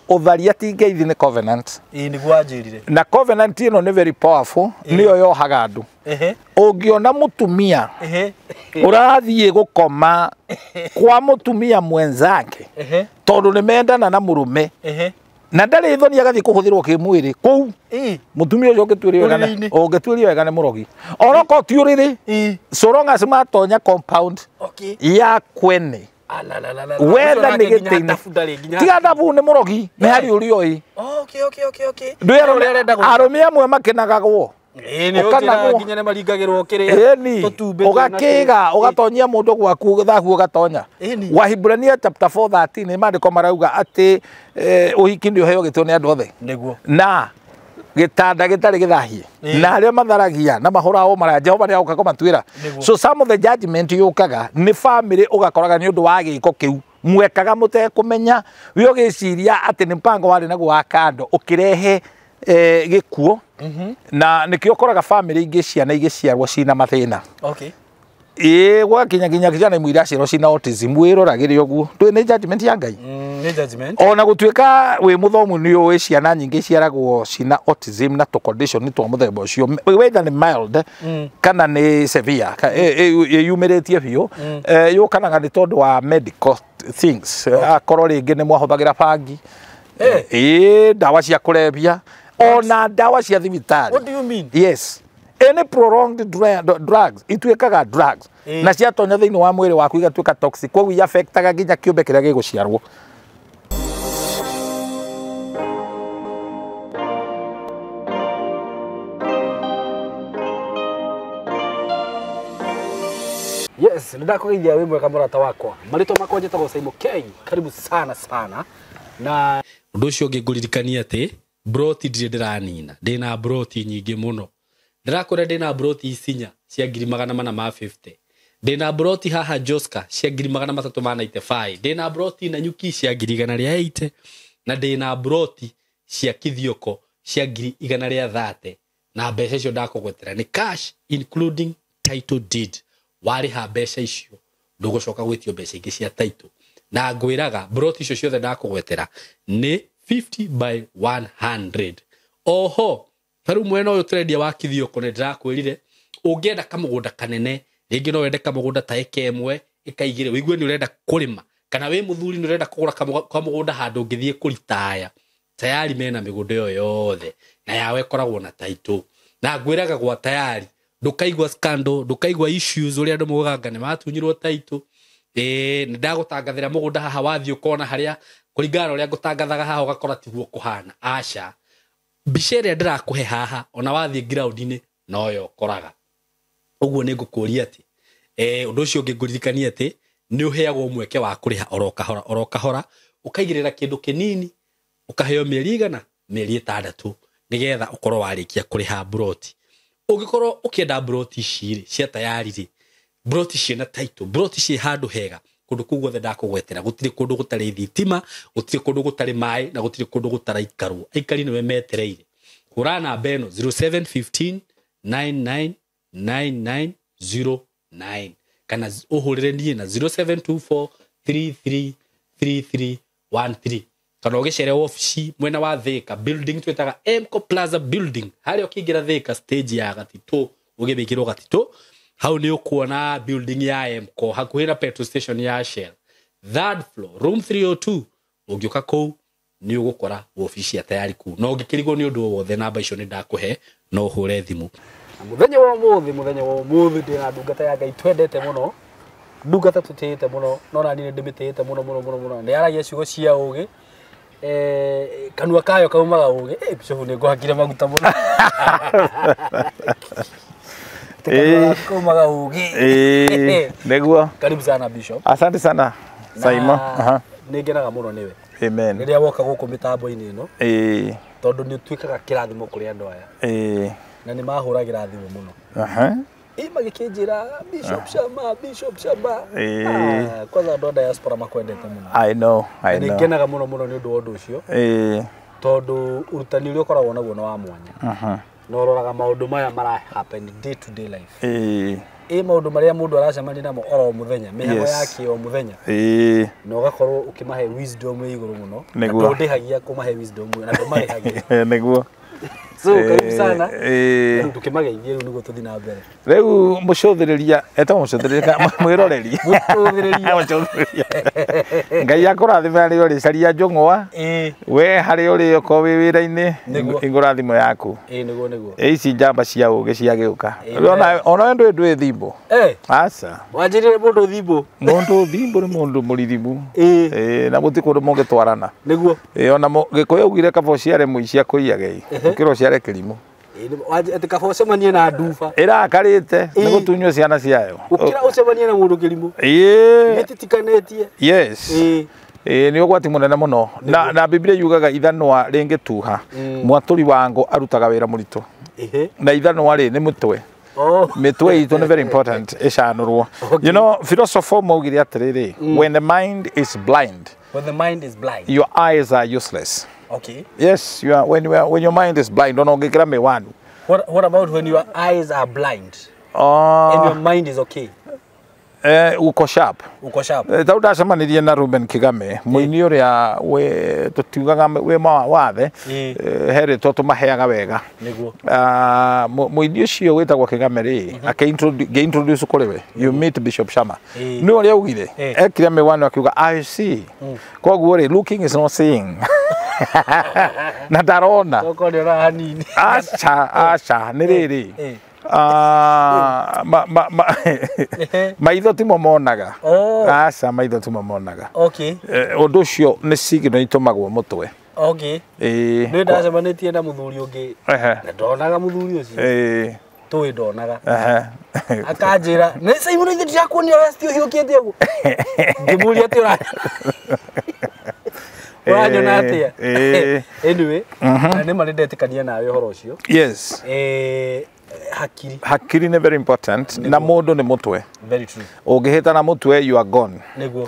Ũtharia ti ngeithi nĩ covenant. Ĩĩ nĩguo wanjĩrire. Na covenant ĩno nĩ very powerful, nĩyo yohaga andũ. Ũngĩona mũtumia ũrathiĩ gũkoma kwa mũtumia mwenzake tondũ nĩ mendana na mũrũme na ndarĩ thoni agathiĩ kũhũthĩrwo kĩmwĩrĩ kũu, mũtumia ũcio ũngĩtuĩrio wega nĩ mũrogi. Onokorwo ti ũrĩrĩ, so long as matonya compound ya kwene wetha nĩ gĩtĩ-inĩ, tiga thabu nĩ mũrogi, nĩ harĩ ũrĩa ũĩ. Arũme amwe makenagagwo ũgakĩga ũgatonyia mũndũ gwaku thahu ũgatonya. Wahibrania chapter 4:13 maandĩko marauga atĩ ũhiki nĩ ũheo gĩtĩo nĩ andũ othe na gĩtanda gĩtarĩ gĩthahie na arĩa matharagia na mahũragwo maraya Jehova nĩ agũka kũmatuĩra. So some of the judgment yũkaga nĩ family ũgakoraga nĩ ũndũ wa gĩko kĩu mwekaga mũtekũmenya, we ũgĩciria atĩ nĩ mpango warĩ naguo wa kando ũkĩrehe gĩkuũ. Na nĩkĩo ũkoraga family ingĩ ciana igĩciarwo cina mathĩna. Ĩĩ gwakinya nginya ciana imwe iraciarwo cina autism, wĩroragĩre ũguo. Ndũĩ nĩ judgment ya Ngai. Nĩ judgment. Ona gũtuĩka wĩ mũthomu nĩ ũĩ ciana nyingĩ iciaragwo cina autism na tũ condition twa mũthemba ũcio, whether nĩ mild kana nĩ severe, ĩyumĩrĩtie biũ, yũkanaga nĩ tondũ wa medical things. Akorwo rĩngĩ nĩ mwahũthagĩra bangi, ĩĩ ndawa cia kũrebia, ona ndawa cia thibitarĩ. What do you mean? Yes. Any prolonged drugs ituĩkaga drugs na ciatonya thĩinĩ wa mwĩrĩ waku igatuĩka toxic, koguo iaffectaga nginya kĩũmbe kĩrĩa gĩgũciarwo. Yes, nĩndakũgeithia wĩ mwega mũrata wakwa. Marĩtwa makwa njĩtagwo Simon K. Karibu sana sana. Na ũndũ ũcio ũngĩ ngũririkania atĩ broti ndirĩ ndĩranina, ndĩna broti nyingĩ mũno. Ndĩrakwĩra ndĩna broti Isinya cia 450,000, ndĩna broti haha Joska cia 395,000, ndĩna broti Nanyuki cia 180,000, na ndĩna broti cia Kithioko cia 130,000. Na mbeca icio ndakũgwetera nĩ cash including title deed. Warĩha mbeca icio ndũgũcoka gwĩtio mbeca ingĩ cia title. Na ngwĩraga broti icio ciothe ndakũgwetera nĩ 50 by 100. Oho tarĩu mwena ũyũ tũrendia wa Kithioko nĩ ndĩrakwĩrire ũngĩenda kamũgũnda kanene, rĩngĩ no wende kamũgũnda ta ĩka ĩmwe ĩka igĩrĩ, ũigue nĩ ũrenda kũrĩma, kana wĩ mũthuri nĩ ũrenda kũgũra kamũgũnda handũ ũngĩthiĩ kũritaya, tayari mena mĩgũnda ĩyo yothe na yawe ĩkoragwo na title. Na ngwĩraga gwa tayari ndũkaigua scandal, ndũkaigua issues ũrĩa andũ maugaga nĩ matunyirwo title. Nĩ ndagũtangathĩra mũgũnda haha, wathiĩ ũkona harĩa kũringana na ũrĩa ngũtangathaga haha ũgakora tiguo kũhana. Aca, mbica ĩrĩa ndĩrakũhe haha ona wathiĩ ground-inĩ noyo ũkoraga. Ũguo nĩ ngũkũria atĩ ũndũ ũcio ũngĩ ngũririkania atĩ nĩ ũheagwo mweke wa kũrĩha oro kahora oro kahora, ũkaigĩrĩra kĩndũ kĩnini, ũkaheo mĩeri igana, mĩeri 6 nĩgetha ũkorwo warĩkia kũrĩha broti. Ũngĩkorwo ũkĩenda broti ici rĩ cia tayari rĩ, broti ciĩna title, broti ciĩ handũ hega, kũndũ kũu guothe ndakũgwetera, gũtirĩ kũndũ gũtarĩ thitima, gũtirĩ kũndũ gũtarĩ maĩ, na gũtirĩ kũndũ gũtaraikarwo. Aikari nĩwe metereire. Hũra namba ĩno 0715 999909 kana ũhũrĩre niĩ na 0724 333313, kana ũgĩcere wabici mwena wa Thika building twĩtaga Emco Plaza building, harĩa ũkĩingĩra Thika stage ya Gatitũ, ũgĩmĩkĩrwo Gatitũ, hau nĩ ũkuona building ya Emco hakuhĩ na petrol station ya Shell, third floor room 302. Ũngĩũka kũu nĩ ũgũkora wabici ya tayari kũu. Na ũngĩkĩrigwo nĩ ũndũ o wothe, namba icio nĩ ndakũhe, no ũhũre thimũ. Na mũthenya wa ũmũthĩ ndĩna ndungata ya Ngai twendete mũno, ndungata tũtĩĩte mũno, no nani nĩ ndĩmĩtĩĩte mũno mũno mũno mũno. Nĩ yaragia ciugo cia ũgĩ, kanua kayo kaumaga ũgĩ. Bishop nĩ ngũhakire maguta mũno. Kaumaga ũgĩ. Nĩguo. Karibu sana Bishop. Asante sana Saimo. Nĩ ngenaga mũno nĩwe. Amen. Rĩrĩa woka gũkũ mĩtambo-inĩ ĩno, tondũ nĩ ũtuĩkaga kĩrathimo kũrĩ andũ aya. Na nĩ mahũragĩra thimũ mũno. Magĩkĩnjĩra Bishop Shama, Bishop Shama. Kwanza andũ a diaspora makwendete mũno. I know, I know. Nĩ ngenaga mũno mũno nĩ ũndũ wa ũndũ ũcio. Tondũ ũrutani ũrĩa ũkoragwo naguo nĩ wa mwanya. Na ũroraga maũndũ maya mara happen day to day life. Ĩ maũndũ marĩa mũndũ aracemania namo oro mũthenya, mĩhang'o yake o mũthenya. Ĩĩ. Na ũgakorwo ũkĩmahe wisdom ĩ igũrũ mũno. Na ndũndĩhagia kũmahe wisdom na ndũmarĩhagia. Nĩguo. So karibu sana. Rĩu tũkĩmageithie rĩu nĩguo tũthiĩ na mbere. Rĩu mũcũthĩrĩria, etagwo mũcũthĩrĩria, mwĩroreri. Mũcũthĩrĩria. Mũcũthĩrĩria. Ngai akũrathime harĩa ũrĩ, caria njũng'wa. We harĩa ũrĩ okorwo wĩ wĩra-inĩ, hingũra thimũ yaku. Ĩĩ nĩguo nĩguo. Ici njamba cia ũgĩ ciagĩũka. Ona we ndũĩ thimbo. Aca. Wanjĩrire mũndũ thimbo. Mũndũ thimbo nĩ mũndũ mũririmu. Ĩĩ na gũtirĩ kũndũ mũngĩtwarana. Nĩguo. Ĩĩ ona Gĩkũyũ augire kaba ũciare mũici akũiyage. Gũkĩra ũciare kĩrimũ. Atĩ kaba ũcemanie na nduba. Ĩrakarĩte nĩ gũtunywo ciana ciayo. Gũkĩra ũcemanie na mũndũ kĩrimũ. Ĩĩ. Gĩtitikanĩtie. Yes. Ĩĩ nĩ ũgwati mũnene mũno. Na Biblia yugaga ithanwa rĩngĩtuha. Mwatũri wa ngũ arutaga wĩra mũritũ. Na ithanwa rĩ nĩ mũtwe. Mĩtwe itũ nĩ very important ĩcanũrwo. You know, philosopher maugire atĩrĩrĩ, when the mind is blind. When the mind is blind, your eyes are useless. Okay. Yes, you are, when your mind is blind, don't ngĩkĩra mĩwanu. What about when your eyes are blind? And your mind is okay? Uko sharp. Uko sharp. Tau ndacemanirie na Ruben Kigame, mũini ũrĩa we tũtiugaga wĩ wathe, he rĩtwa tũmaheaga wega. Nĩguo. Mũini ũcio wĩtagwo Kigame rĩ, akĩ-introduce kũrĩ we. You meet Bishop Shama. Nĩ ũrĩa augire, ekire mĩwanu akiuga I see. Koguo rĩ, looking is not seeing. Na ndarona. Tokorwo nĩonaga hanini. Aca, aca, nĩ rĩrĩ. Maitho timo monaga. Aca, maitho timo monaga. Okay. Ũndũ ũcio nĩ signal itũmagwo mũtwe. Okay. Nĩ ndacemanĩtie na mũthuri ũngĩ. Na ndonaga mũthuri ũcio. Tũĩ ndonaga. Akanjĩra, nĩ Simon ithe ndirakuonia ũrĩa still ũhiũkĩte ũguo. Ngĩmũria atĩ ũranyona atĩa? Anyway, na nĩ ma nĩ ndetĩkania nawe ũhoro ũcio. Yes. Hakiri. Hakiri nĩ very important. Na mũndũ nĩ mũtwe. Very true. Ũngĩhĩta na mũtwe you are gone. Nĩguo.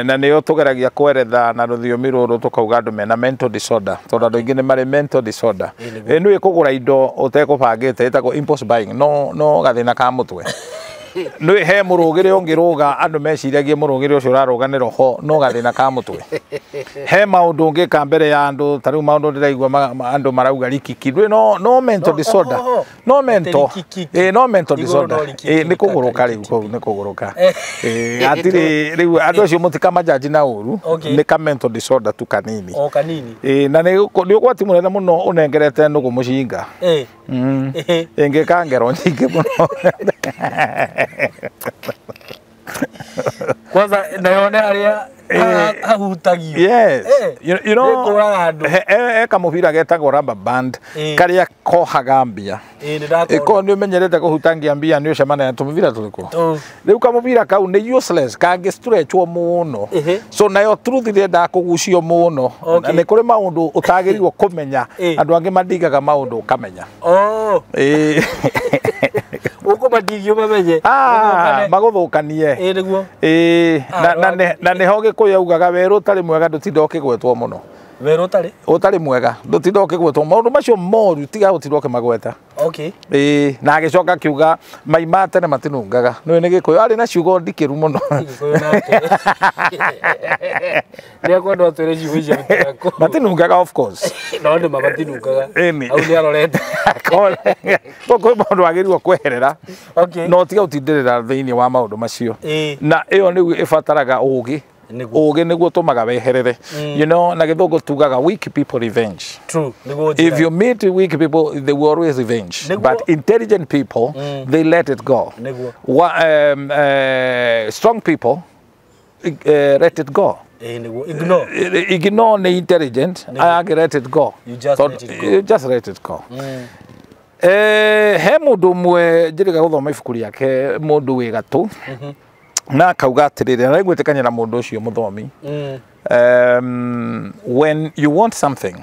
Na nĩyo tũgeragia kweretha na rũthiomi rũrũ tũkauga andũ mena mental disorder tondũ andũ aingĩ nĩ marĩ mental disorder. Nĩũĩ kũgũra indo ũtekũbangĩte ĩtagwo impulse buying, no gathĩna ka mũtwe. Nĩũĩ he mũrũgĩre ũngĩrũga andũ meciragie mũrũgĩre ũcio ũrarũga nĩ roho, no gathĩna ka mũtwe. He maũndũ ũngĩka mbere ya andũ ta rĩu maũndũ ndĩraigua andũ marauga rikiki, ndũĩ no mental disorder. No mental. No mental disorder. Nĩ kũgũrũka rĩu kũu nĩ kũgũrũka. Hatirĩ rĩu andũ acio mũtikamajanji na ũru, nĩ ka mental disorder tu kanini. O kanini. Na nĩ ũgwati mũnene mũno ũnengerete nũgũ mũcinga. Ĩngĩka ngero nyingĩ mũno. Kwanza nayone harĩa hahutagio. Yes. You know, he kamũbira getagwo rubber band karĩa kohaga mbia. Ĩkorwo nĩ ũmenyerete kũhutangia mbia nĩ ũcemanagia na tũmĩbira tũrĩkũ. Rĩu kamũbira kau nĩ useless, kangĩ stretchwo mũno. So nayo truth ĩrendaga kũgucio mũno. Na nĩ kũrĩ maũndũ ũtagĩrĩirwo kũmenya. Andũ angĩ mandingaga maũndũ ũkamenya. Ũkũmandigio mamenye. Magũthũkanie. Ĩĩ nĩguo. Na nĩho Gĩkũyũ augaga werũ ũtarĩ mwega ndũtinda ũkĩgwetwo mũno. Werũ ũtarĩ? Ũtarĩ mwega ndũtinda ũkĩgwetwo. Maũndũ macio moru tiga gũtinda ũkĩmagweta. Okay. Na agĩcoka akiuga mai ma tene matinungaga. Nĩũĩ nĩ Gĩkũyũ arĩ na ciugo ndikĩru mũno. Gĩkũyũ nake. Nĩ ekwenda atwĩre ciugo icio arutaga kũ. Matinungaga of course. No nĩ ma matinungaga. Hau nĩ arorete. Kwĩ maũndũ wagĩrĩirwo kweherera. No tiga gũtindĩrĩra thĩinĩ wa maũndũ macio. Na ĩyo nĩguo ĩbataraga ũgĩ. Ũgĩ nĩguo ũtũmaga weherere. You know, na Gĩthũngũ tugaga weak people revenge. True. Nĩguo. If you meet weak people, they will always revenge. But intelligent people, they let it go. Nĩguo. Strong people, let it go. Nĩguo. Ignore. Ignore nĩ intelligent, aya let it go. You just let it go. You just let it go. He mũndũ ũmwe njĩrĩga gũthoma ibuku rĩake, mũndũ wĩ gatũ. Na akauga atĩrĩrĩ, na nĩngwĩtĩkania na mũndũ ũcio mũthomi. When you want something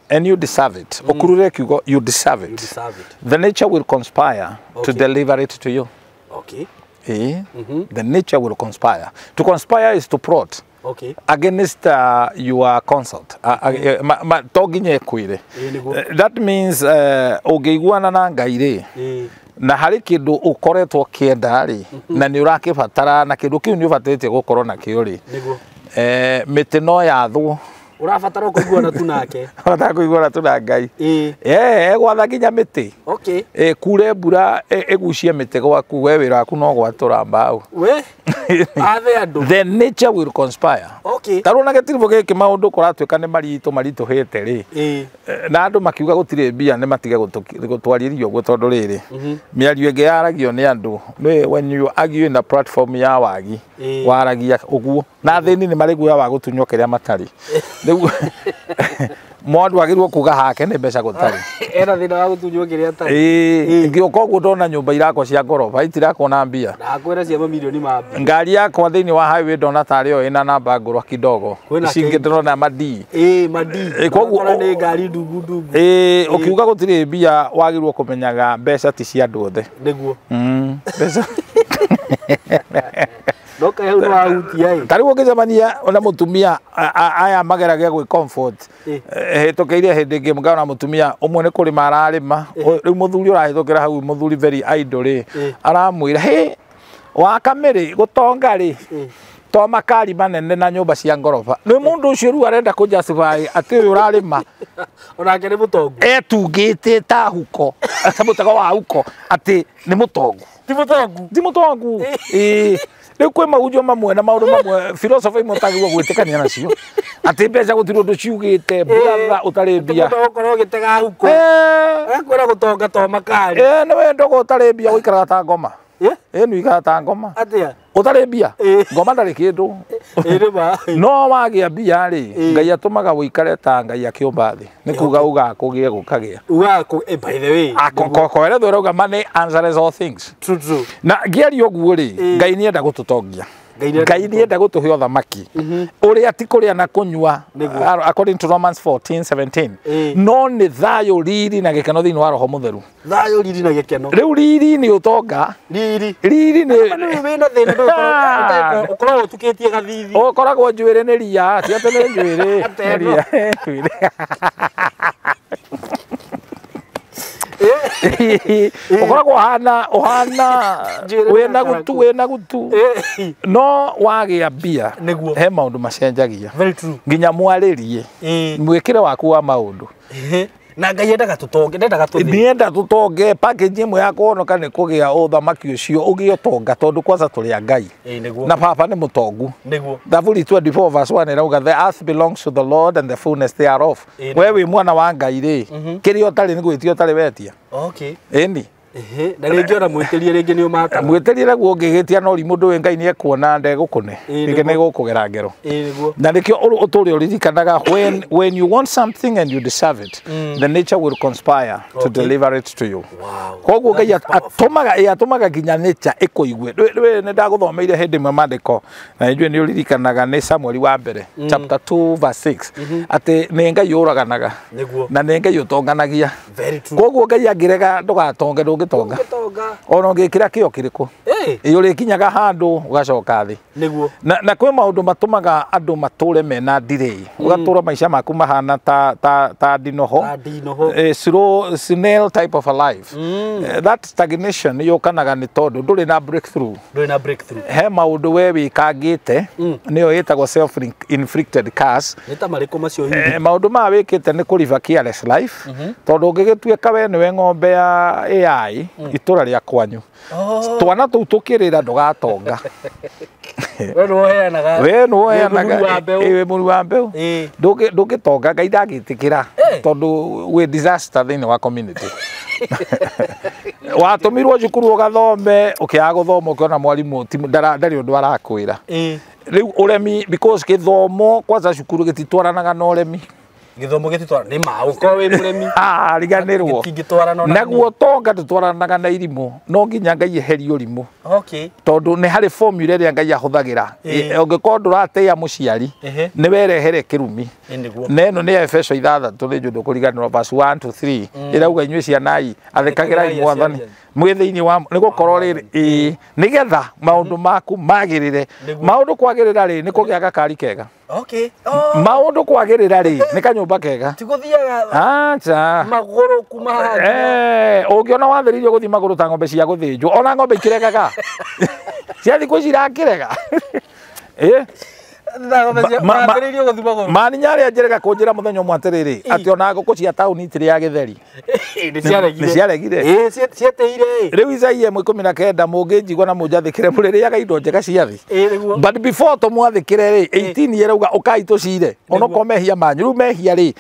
and you deserve it, ũkurure kiugo you deserve it. You deserve it. The nature will conspire to deliver it to you. Okay. The nature will conspire. To conspire is to plot. Okay. Against your consult. To nginya ĩkwĩre. That means ũngĩiguana na Ngai rĩ, Na harĩ kĩndũ ũkoretwo ũkĩenda rĩ, na nĩ ũrakĩbatara, na kĩndũ kĩu nĩ ũbatĩtie gũkorwo nakĩo rĩ, mĩtĩ no yathwo. Ũrabatara kũiguana tu nake. Ũrabatara kũiguana tu na Ngai. Egwatha nginya mĩtĩ. Kure mbura ĩgucie mĩtĩ gwaku, we wĩra waku no gwatũra mbaũ. We athe andũ. The nature will conspire. Ta rĩu ona gĩtiribũ gĩkĩ maũndũ kũratuĩka nĩ maritũ maritũhĩte rĩ, na andũ makiuga gũtirĩ mbia nĩ matige gũtwarĩria ũguo tondũ rĩrĩ, mĩario ĩngĩ yaragio nĩ andũ. When you argue in a platform ya wagi, waragia ũguo na athĩni nĩ marĩ guoya wa gũtunywo kĩrĩa matarĩ. Rĩu mũndũ agĩrĩirwo kuga hake nĩ mbeca gũtarĩ. Ena thĩna wa gũtunywo kĩrĩa atarĩ. Ngĩũka ũguo ndona nyũmba irakwo cia ngoroba itirakwo na mbia. Ndakwĩra cia mamirioni ma mbia. Ngari yakwa thĩinĩ wa highway ndona tarĩ yo ĩna namba ngũrũ kidogo. Ici ingĩ ndĩrona madi. Madi. Koguo nĩ ngari ndungu ndungu. Ũkiuga gũtirĩ mbia wagĩrĩirwo kũmenyaga mbeca ti cia andũ othe. Nĩguo. Mbeca. No kaĩ hau nĩwahutia. Ta rĩu ũngĩcemania na mũtumia aya mageragia gwĩ comfort, hĩtũkĩire hĩndĩ ĩngĩ mũkona mũtumia ũmwe nĩ kũrĩma ararĩma, rĩu mũthuri ũrahĩtũkĩra hau, mũthuri very idle rĩ, aramwĩra hĩ waka mĩrĩ gũtonga rĩ, to makari manene na nyũmba cia ngoroba. Nĩ mũndũ ũcio rĩu arenda kũ justify atĩ ũyũ ũrarĩma onake nĩ mũtongu, etungĩte ta huko, ta mũtego wa huko, atĩ nĩ mũtongu. Ti mũtongu. Ti mũtongu. Rĩu kwĩ mahunjio mamwe na maũndũ mamwe philosophy imwe ũtagĩrĩirwo gwĩtĩkania nacio, atĩ mbeca gũtirĩ ũndũ ciugĩte, brother ũtarĩ mbia. Ũkorwo ũgĩtega huko. Agakwĩra gũtonga to makari. Nĩ we ndogo ũtarĩ mbia ũikaraga ta ngoma. Nĩ ũikaraga ta ngoma. Atĩa? Ũtarĩ mbia? Ngoma ndarĩ kĩndũ. No wagĩa mbia rĩ, Ngai atũmaga ũikare ta Ngai akĩũmba thĩ. Nĩ kuga ugaga kũgĩe gũkagĩa. Ugaga by the way. Koeretho ĩrauga money answers all things. True, true. Na ngĩaria ũguo rĩ, Ngai nĩenda gũtũtongia. Ngai nĩenda gũtũhe ũthamaki. Ũrĩa ti kũrĩa na kũnyua, according to Romans 14:17. No nĩ thayũ, riri na gĩkeno thĩinĩ wa Roho Mũtheru. Thayũ, riri na gĩkeno. Rĩu riri nĩ ũtonga. Riri. Riri nĩ wĩna thĩna ũkoragwo ũtukĩtie gathithi. Ũkoragwo njuĩrĩ nĩ ria, ti atĩ nĩ njuĩrĩ. Nĩ ria. Ũkoragwo ũhana wĩna gutu, wĩna gutu. No wagĩa mbia, he maũndũ macenjagia. Nginya mwarĩrie, mwĩkĩre waku wa maũndũ. Na Ngai endaga tũtonge, ndendaga tũthĩne. Nĩenda tũtonge. Package ĩmwe ya kũhonoka nĩ kũgĩa ũthamaki ũcio, ũgĩe ũtonga, tondũ kwanza tũrĩ a Ngai. Na baba nĩ mũtongu. Thaburi 24 verse 1 ĩrauga the earth belongs to the Lord and the fullness thereof. We wĩ mwana wa Ngai rĩ, kĩrĩa ũtarĩ nĩ gwĩtia ũtarĩ wetia. Ĩni. Na rĩngĩ ona mwĩtĩrie rĩngĩ nĩ ũmataga. Mwĩtĩrie naguo ũngĩgĩtia no ũrimũ ndũĩ Ngai nĩ ekuona ndegũkũne. Rĩngĩ nĩ gũkũgera ngero. Na nĩkĩo ũtũũre ũririkanaga when you want something and you deserve it, the nature will conspire to deliver it to you. Koguo Ngai atũmaga nginya nature ĩkũigue. Nĩ ndagũthomeire hĩndĩ ĩmwe maandĩko na njũĩ nĩ ũririkanaga nĩ Samueli wa mbere chapter 2 verse 6 atĩ nĩ Ngai ũraganaga na nĩ Ngai ũtonganagia. Koguo Ngai angĩrega ndũgatonge ndũngĩtonga. Ona ũngĩkĩra kĩo kĩrĩkũ, ũrĩkinyaga handũ ũgacoka thĩ. Na kwĩ maũndũ matũmaga andũ matũre mena delay, ũgatũra maica maku mahana ta ndinoho, slow snail type of a life. That stagnation yũkanaga nĩ tondũ ndũrĩ na breakthrough. He maũndũ we wĩkangĩte, nĩyo ĩtagwo self inflicted curse. Nĩ ta marĩkũ macio hihi? Maũndũ maya wĩkĩte nĩ kũriva careless life, tondũ ũngĩgĩtuĩka we nĩwe ng'ombe ya AI itũra rĩa kwanyu, twana tũu tũkĩrĩra ndũgatonga. We nĩwoheanaga. We nĩwoheanaga. Wĩ mũri wa mbeũ. Ndũngĩtonga, Ngai ndangĩtĩkĩra tondũ wĩ disaster thĩinĩ wa community. Watũmirwo cukuru ũgathome, ũkĩaga gũthoma ũkĩona mwarimũ ndarĩ ũndũ arakwĩra. Rĩu ũremi, because gĩthomo kwanza cukuru gĩtitwaranaga na ũremi. Gĩthomo gĩtitwaranaga nĩ ma ũkorwo wĩ mũremi. Riganĩrwo. Gĩtingĩtwarana ona Naguo ũtonga ndũtwaranaga na irimũ, no nginya Ngai eherie ũrimũ. Tondũ nĩ harĩ formula ĩrĩa Ngai ahũthagĩra. Ũngĩkorwo ndũratĩĩa mũciari, nĩ werehere kĩrumi. Na ĩno nĩ Efeso 6 nĩ njũĩ ndũkũriganĩrwo verse 1 to 3 ĩrauga inyuĩ cianai athĩkagĩrai Mwathani. Mwĩ thĩinĩ wa nĩ gũkorwo rĩrĩ ĩĩ nĩgetha maũndũ maku magĩrĩre. Maũndũ kwagĩrĩra rĩ nĩ kũgĩa gakari kega. Okay. Maũndũ kwagĩrĩra rĩ nĩ kanyũmba kega. Ti gũthiaga acha magũrũ kuma haha. Ũngĩona wathĩrĩirio gũthiĩ magũrũ ta ng'ombe cia gũthĩnjwo ona ng'ombe ikiregaga. Cia thikũ ici irakĩrega. Mani nyarĩa njerega kũnjĩra mũthenya ũmwe atĩrĩrĩ atĩ ona ngũkũ cia taũni itirĩaga gĩtheri. Nĩ ciaregire. Ciateire. Rĩu Isaia 19 mũngĩnjigua na mũnjathĩkĩre mũrĩrĩaga indo njega cia thĩ. But before tũmwathĩkĩre rĩ 18 ĩrauga ũkai tũcire onokorwo mehia manyu. Rĩu mehia rĩ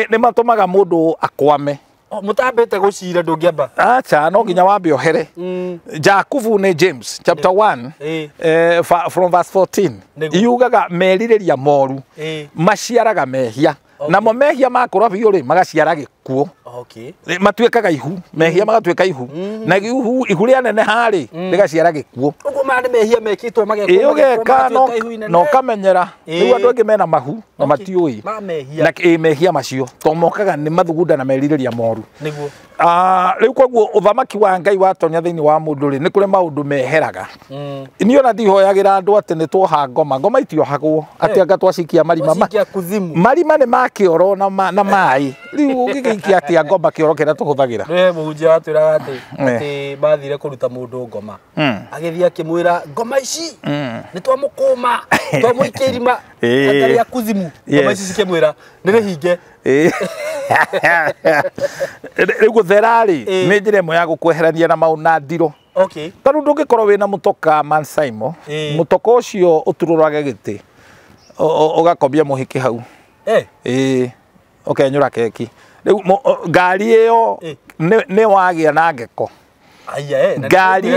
nĩ matũmaga mũndũ akwame. Mũtambĩte gũcira ndũngĩamba. Acha no nginya wambe ohere. Jakubu nĩ James chapter 1 from verse 14 yugaga merirĩria moru maciaraga mehia. Namo mehia makũra biũ rĩ magaciara gĩkuũ. Matuĩkaga ihu, mehia magatuĩka ihu. Na ihu rĩa neneha rĩ rĩgaciara gĩkuũ. Ũguo maya nĩ mehia mekĩtwo magekwo. Ũgeka na ũkamenyera. Rĩu andũ aingĩ mena mahu na matiũĩ. Na mehia macio to mokaga nĩ mathugunda na merirĩria moru. Nĩguo. Rĩu koguo ũthamaki wa Ngai watonya thĩinĩ wa mũndũ rĩ nĩ kũrĩ maũndũ meheraga. Niĩ ona ndihoyagĩra andũ atĩ nĩ tuoha ngoma. Ngoma itiohagwo atĩ anga twacikia marima. Marima nĩ ma kĩoro na maĩ. Rĩu ũngĩgĩikia atĩa ngoma kĩoro kĩrĩa tũhũthagĩra? Nĩ mũhunjia watwĩraga atĩ mathire kũruta mũndũ ngoma. Agĩthiĩ akĩmwĩra ngoma ici nĩ twamũkũma twamũikia irima anga rĩa kuzimu. Ngoma ici cikĩmwĩra nĩ rĩhinge. Rĩu gũthera rĩ nĩ njĩra ĩmwe ya gũkweherania na maũndũ na ndiro. Ta rĩu ndũngĩkorwo wĩna mũtoka Man Simon, mũtoka ũcio ũturũrage gĩtĩ ũgakomia mũhiki hau. Ũkenyũra keki. Rĩu ngari ĩyo nĩ wagĩa na ngeko. Ngari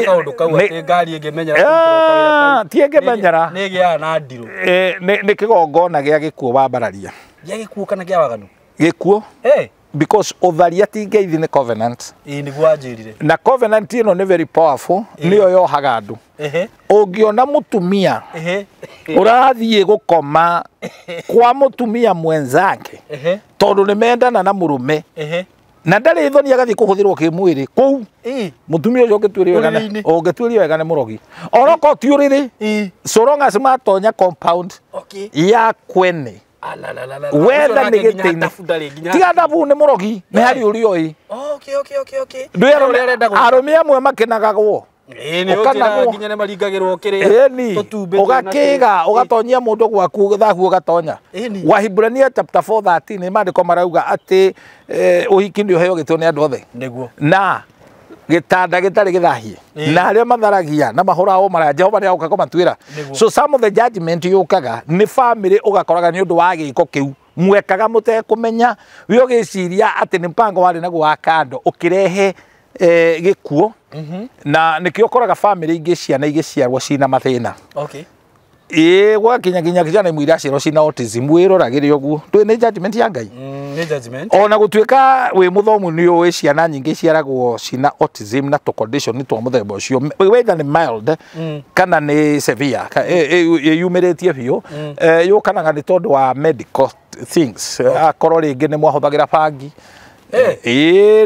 ngari ĩngĩmenyera ti ĩngĩmenyera nĩ ĩgĩaga na ndirũ. Nĩ kĩgongona gĩa gĩkuũ wambararia. Gĩa gĩkuũ kana kĩa waganu? Gĩkuũ. Because ũtharia ti ngeithi nĩ covenant. Nĩguo wanjĩrire. Na covenant ĩno nĩ very powerful, nĩyo yohaga andũ. Ũngĩona mũtumia ũrathiĩ gũkoma kwa mũtumia mwenzake tondũ nĩ mendana na mũrũme na ndarĩ thoni agathiĩ kũhũthĩrwo kĩmwĩrĩ kũu mũtumia ũcio ũngĩtuĩrio wega nĩ mũrogi. Onokorwo ti ũrĩrĩ, so long as matonya compound ya kwene wetha nĩ gĩtĩ-inĩ tiga thabu nĩ mũrogi nĩ harĩ ũrĩa ũĩ. Arũme amwe makenagagwo ũgakĩga ũgatonyia mũndũ gwaku thahu ũgatonya. Wahiburania chapter 4:13 nĩ maandĩko marauga atĩ ũhiki nĩ ũheo gĩtĩo nĩ andũ othe. Na gĩtanda gĩtarĩ gĩthahie na arĩa matharagia na mahũraga maraya Jehova nĩ agoka kũmatuĩra. So some of the judgment yũkaga nĩ family ũgakoraga nĩ ũndũ wa gĩko kĩu mwekaga mũtekũmenya we ũgĩciria atĩ nĩ mpango warĩ naguo wa kando ũkĩrehe gĩkuũ. Na nĩkĩo ũkoraga family ingĩ ciana igĩciarwo cina mathĩna. Gwakinya nginya ciana imwe iraciarwo cina autism wĩroragĩre ũguo. Ndũĩ nĩ judgment ya Ngai. Nĩ judgment. Ona gũtuĩka wĩ mũthomu nĩ ũĩ ciana nyingĩ iciaragwo cina autism na tũ condition twa mũthemba ũcio whether nĩ mild kana nĩ severe ĩyumĩrĩtie biũ yũkanaga nĩ tondũ wa medical things. Akorwo rĩngĩ nĩ mwahũthagĩra bangi,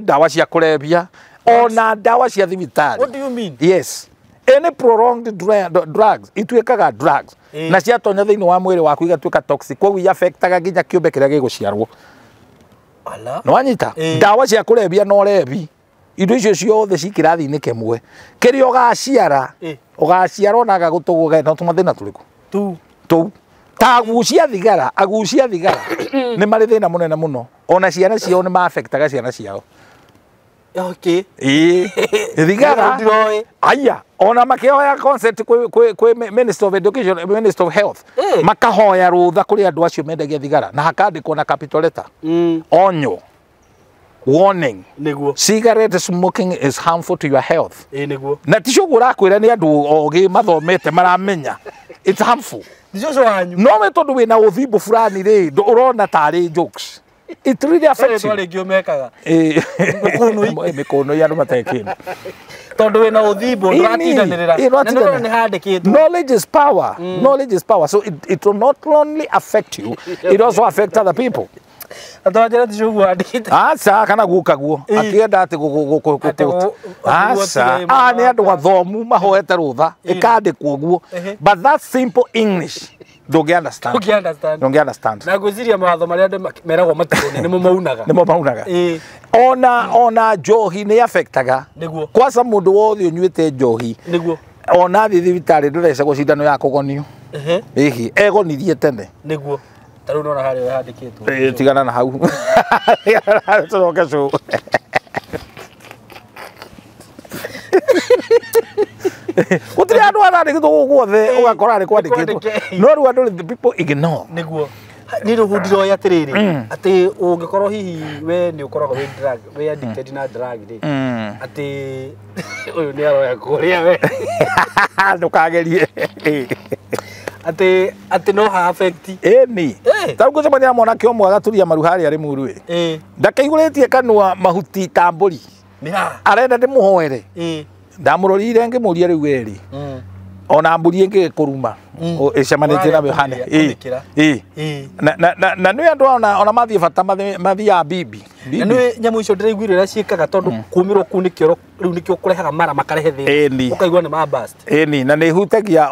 ndawa cia kũrebia ona ndawa cia thibitarĩ. What do you mean? Yes. Any prolonged drugs ituĩkaga drugs na ciatonya thĩinĩ wa mwĩrĩ waku igatuĩka toxic, koguo iaffectaga nginya kĩũmbe kĩrĩa gĩgũciarwo. Nĩ wanyita? Ndawa cia kũrebia na ũrebi indo icio ciothe ci kĩrathi-inĩ kĩmwe kĩrĩa ũgaciara ũgaciara ona gagũtũgũga na tũmathĩna tũrĩkũ tũu ta agucia thigara. Agucia thigara nĩ marĩ thĩna mũnene mũno ona ciana ciao nĩ maaffectaga ciana ciao. Thigara aya ona makĩhoya consent kwĩ Minister of Education, Minister of Health makahoya rũtha kũrĩ andũ acio mendagia thigara na hakandĩkwo na capital letter onyo warning. Nĩguo. Cigarette smoking is harmful to your health. Nĩguo. Na ti ũguo ũrakwĩra nĩ andũ ogĩ mathomete maramenya it's harmful. Nĩ cũcũ wanyu. No we tondũ wĩna ũthimbo fulani rĩ ũrona tarĩ jokes. It really affects you. Rĩngĩ ũmekaga. Mĩkũnũ ya andũ matarĩ kĩndũ. Tondũ wĩna ũthimbo ndũratindanĩrĩra. Na nĩ handĩkĩtwo. Knowledge is power. Knowledge is power. So it will not only affect you, it also affects other people. Atwanjĩra ti cũguo andĩkĩte. Aca kana guka guo akienda ati guku aca a nĩ andũ athomu mahoete rũtha ĩkandĩkwo guo, but that simple English ndũngĩ understand. Ndũngĩ understand. Na ngwĩciria mawatho marĩa andũ meragwo matirone nĩmo maunaga. Nĩmo maunaga. Ona njohi nĩ affectaga. Nĩguo. Kwaca mũndũ wothe ũnyuĩte njohi. Nĩguo. Ona thiĩ thibitarĩ ndũrecagwo cindano ya kũgonio. Ĩhĩ egonirie tene. Nĩguo. Ta rĩu nona harĩa handĩkĩtwo. Tigana na hau. Tũcoke cũ. Gũtirĩ andũ arandĩkĩtwo gũkũ guothe ũgakora nĩ kwandĩkĩtwo. No rĩu andũ the people ignore. Nĩguo. Nĩ rĩu ndiroĩ atĩrĩrĩ atĩ ũngĩkorwo hihi we nĩ ũkoragwo wĩ drug wĩ addicted na drug rĩ atĩ ũyũ nĩ aroya kũrĩa we ndũkagerie atĩ atĩ no ha affect. Ĩni ta rĩu ngũcemania na mwanake ũmwe agaturia maru harĩa Rĩmuru ĩ ndakĩihũrĩtie kanua mahuti ta mbũri arenda ndĩmũhoere. Ndamũrorire ngĩmũria rĩu erĩ ona mbũri ĩngĩ ĩkũruma ĩcemanĩtie na Yohane. Na nĩ andũ ona mathiĩ bata mathiaga bibi. Na nĩ nyamũ icio ndĩraiguire ũrĩa ciĩkaga tondũ kũmĩrwo kũu nĩkĩo rĩu nĩkĩo kũrehaga mara makarehe thĩna ũkaigua nĩ ma burst. Ĩni na nĩ ĩhutagia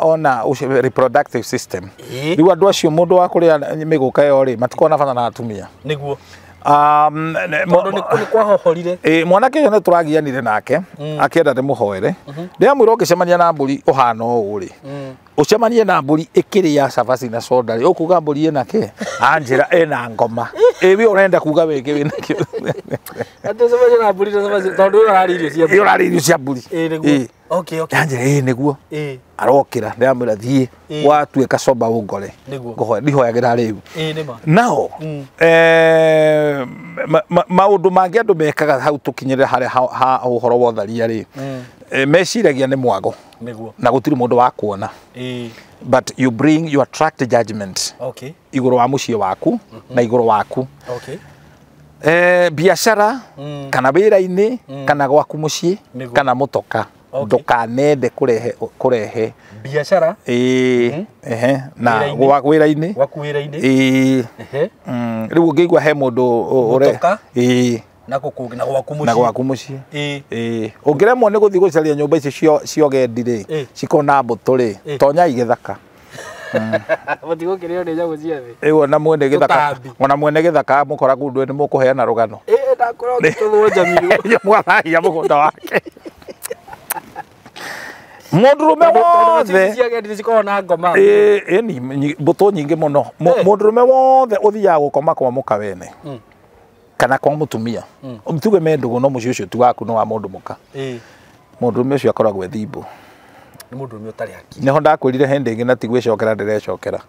ona reproductive system. Rĩu andũ acio mũndũ wa kũrĩa mĩgũka ĩyo rĩ matikoragwo na bata na atumia. Nĩguo. Tondũ nĩ kwahohorire. Mwanake ũcio nĩ tũragianire nake akĩenda ndĩmũhoere. Ndĩramwĩra ũngĩcemania na mbũri ũhana ũũ rĩ ũcemanie na mbũri ĩkĩrĩa cabaci na soda rĩ ũkuga mbũri ĩna kĩ anjĩra ĩna ngoma. Ĩ we ũrenda kuga wĩkĩ wĩna kĩ. Atĩ ũcemanie na mbũri na cabaci tondũ ũyũ ũrarĩa irio cia mbũri. Ũyũ ũrarĩa irio cia mbũri. Ĩ nĩguo. Okay okay. Anjĩra ĩ nĩguo. Arokĩra ndĩramwĩra thiĩ watuĩka soba ũngore. Ngũhoya ndihoyagĩra rĩu. Ĩ nĩma. Nao maũndũ mangĩ andũ mekaga hau tũkinyĩrĩra harĩa ha ũhoro wa ũtharia rĩ meciragia nĩ mwago. Nĩguo. Na gũtirĩ mũndũ wa kuona. But you bring you attract judgment. Okay. Igũrũ wa mũciĩ waku na igũrũ waku. Okay. Biacara kana wĩra-inĩ kana gwaku mũciĩ kana mũtoka. Ndũkanende kũrehe biacara ehe na wĩra-inĩ gwaku wĩra-inĩ rĩu ũngĩigua he mũndũ ũre na gũkũ na gwaku mũciĩ na gwaku mũciĩ ũngĩremwo nĩ gũthiĩ gũcaria nyũmba ici cia ũgendi rĩ cikorwo na mbũtũ rĩ tonyai gĩthaka. Mũtigũkĩrĩo nĩ nyamũ cia thĩ. Ĩ ona mwene gĩthaka ona mwene gĩthaka mũkora kũndũ nĩ mũkũheana rũgano. Ndakorwo ngĩtũthwo njamiũ. Mwathahia mũgũnda wake. Mũndũrũme wothe cikoragwo na ngoma. Ĩni mbũtũ nyingĩ mũno. Mũndũrũme wothe ũthiaga gũkoma kwa mũka wene kana kwa mũtumia tuge me ndũgũ no mũciĩ ũcio ti waku no wa mũndũ mũka. Mũndũrũme ũcio akoragwo e thimbũ. Nĩ mũndũrũme ũtarĩ hakiri. Nĩho ndakwĩrire hĩndĩ ĩngĩ na ti gwĩcokera ndĩrecokera.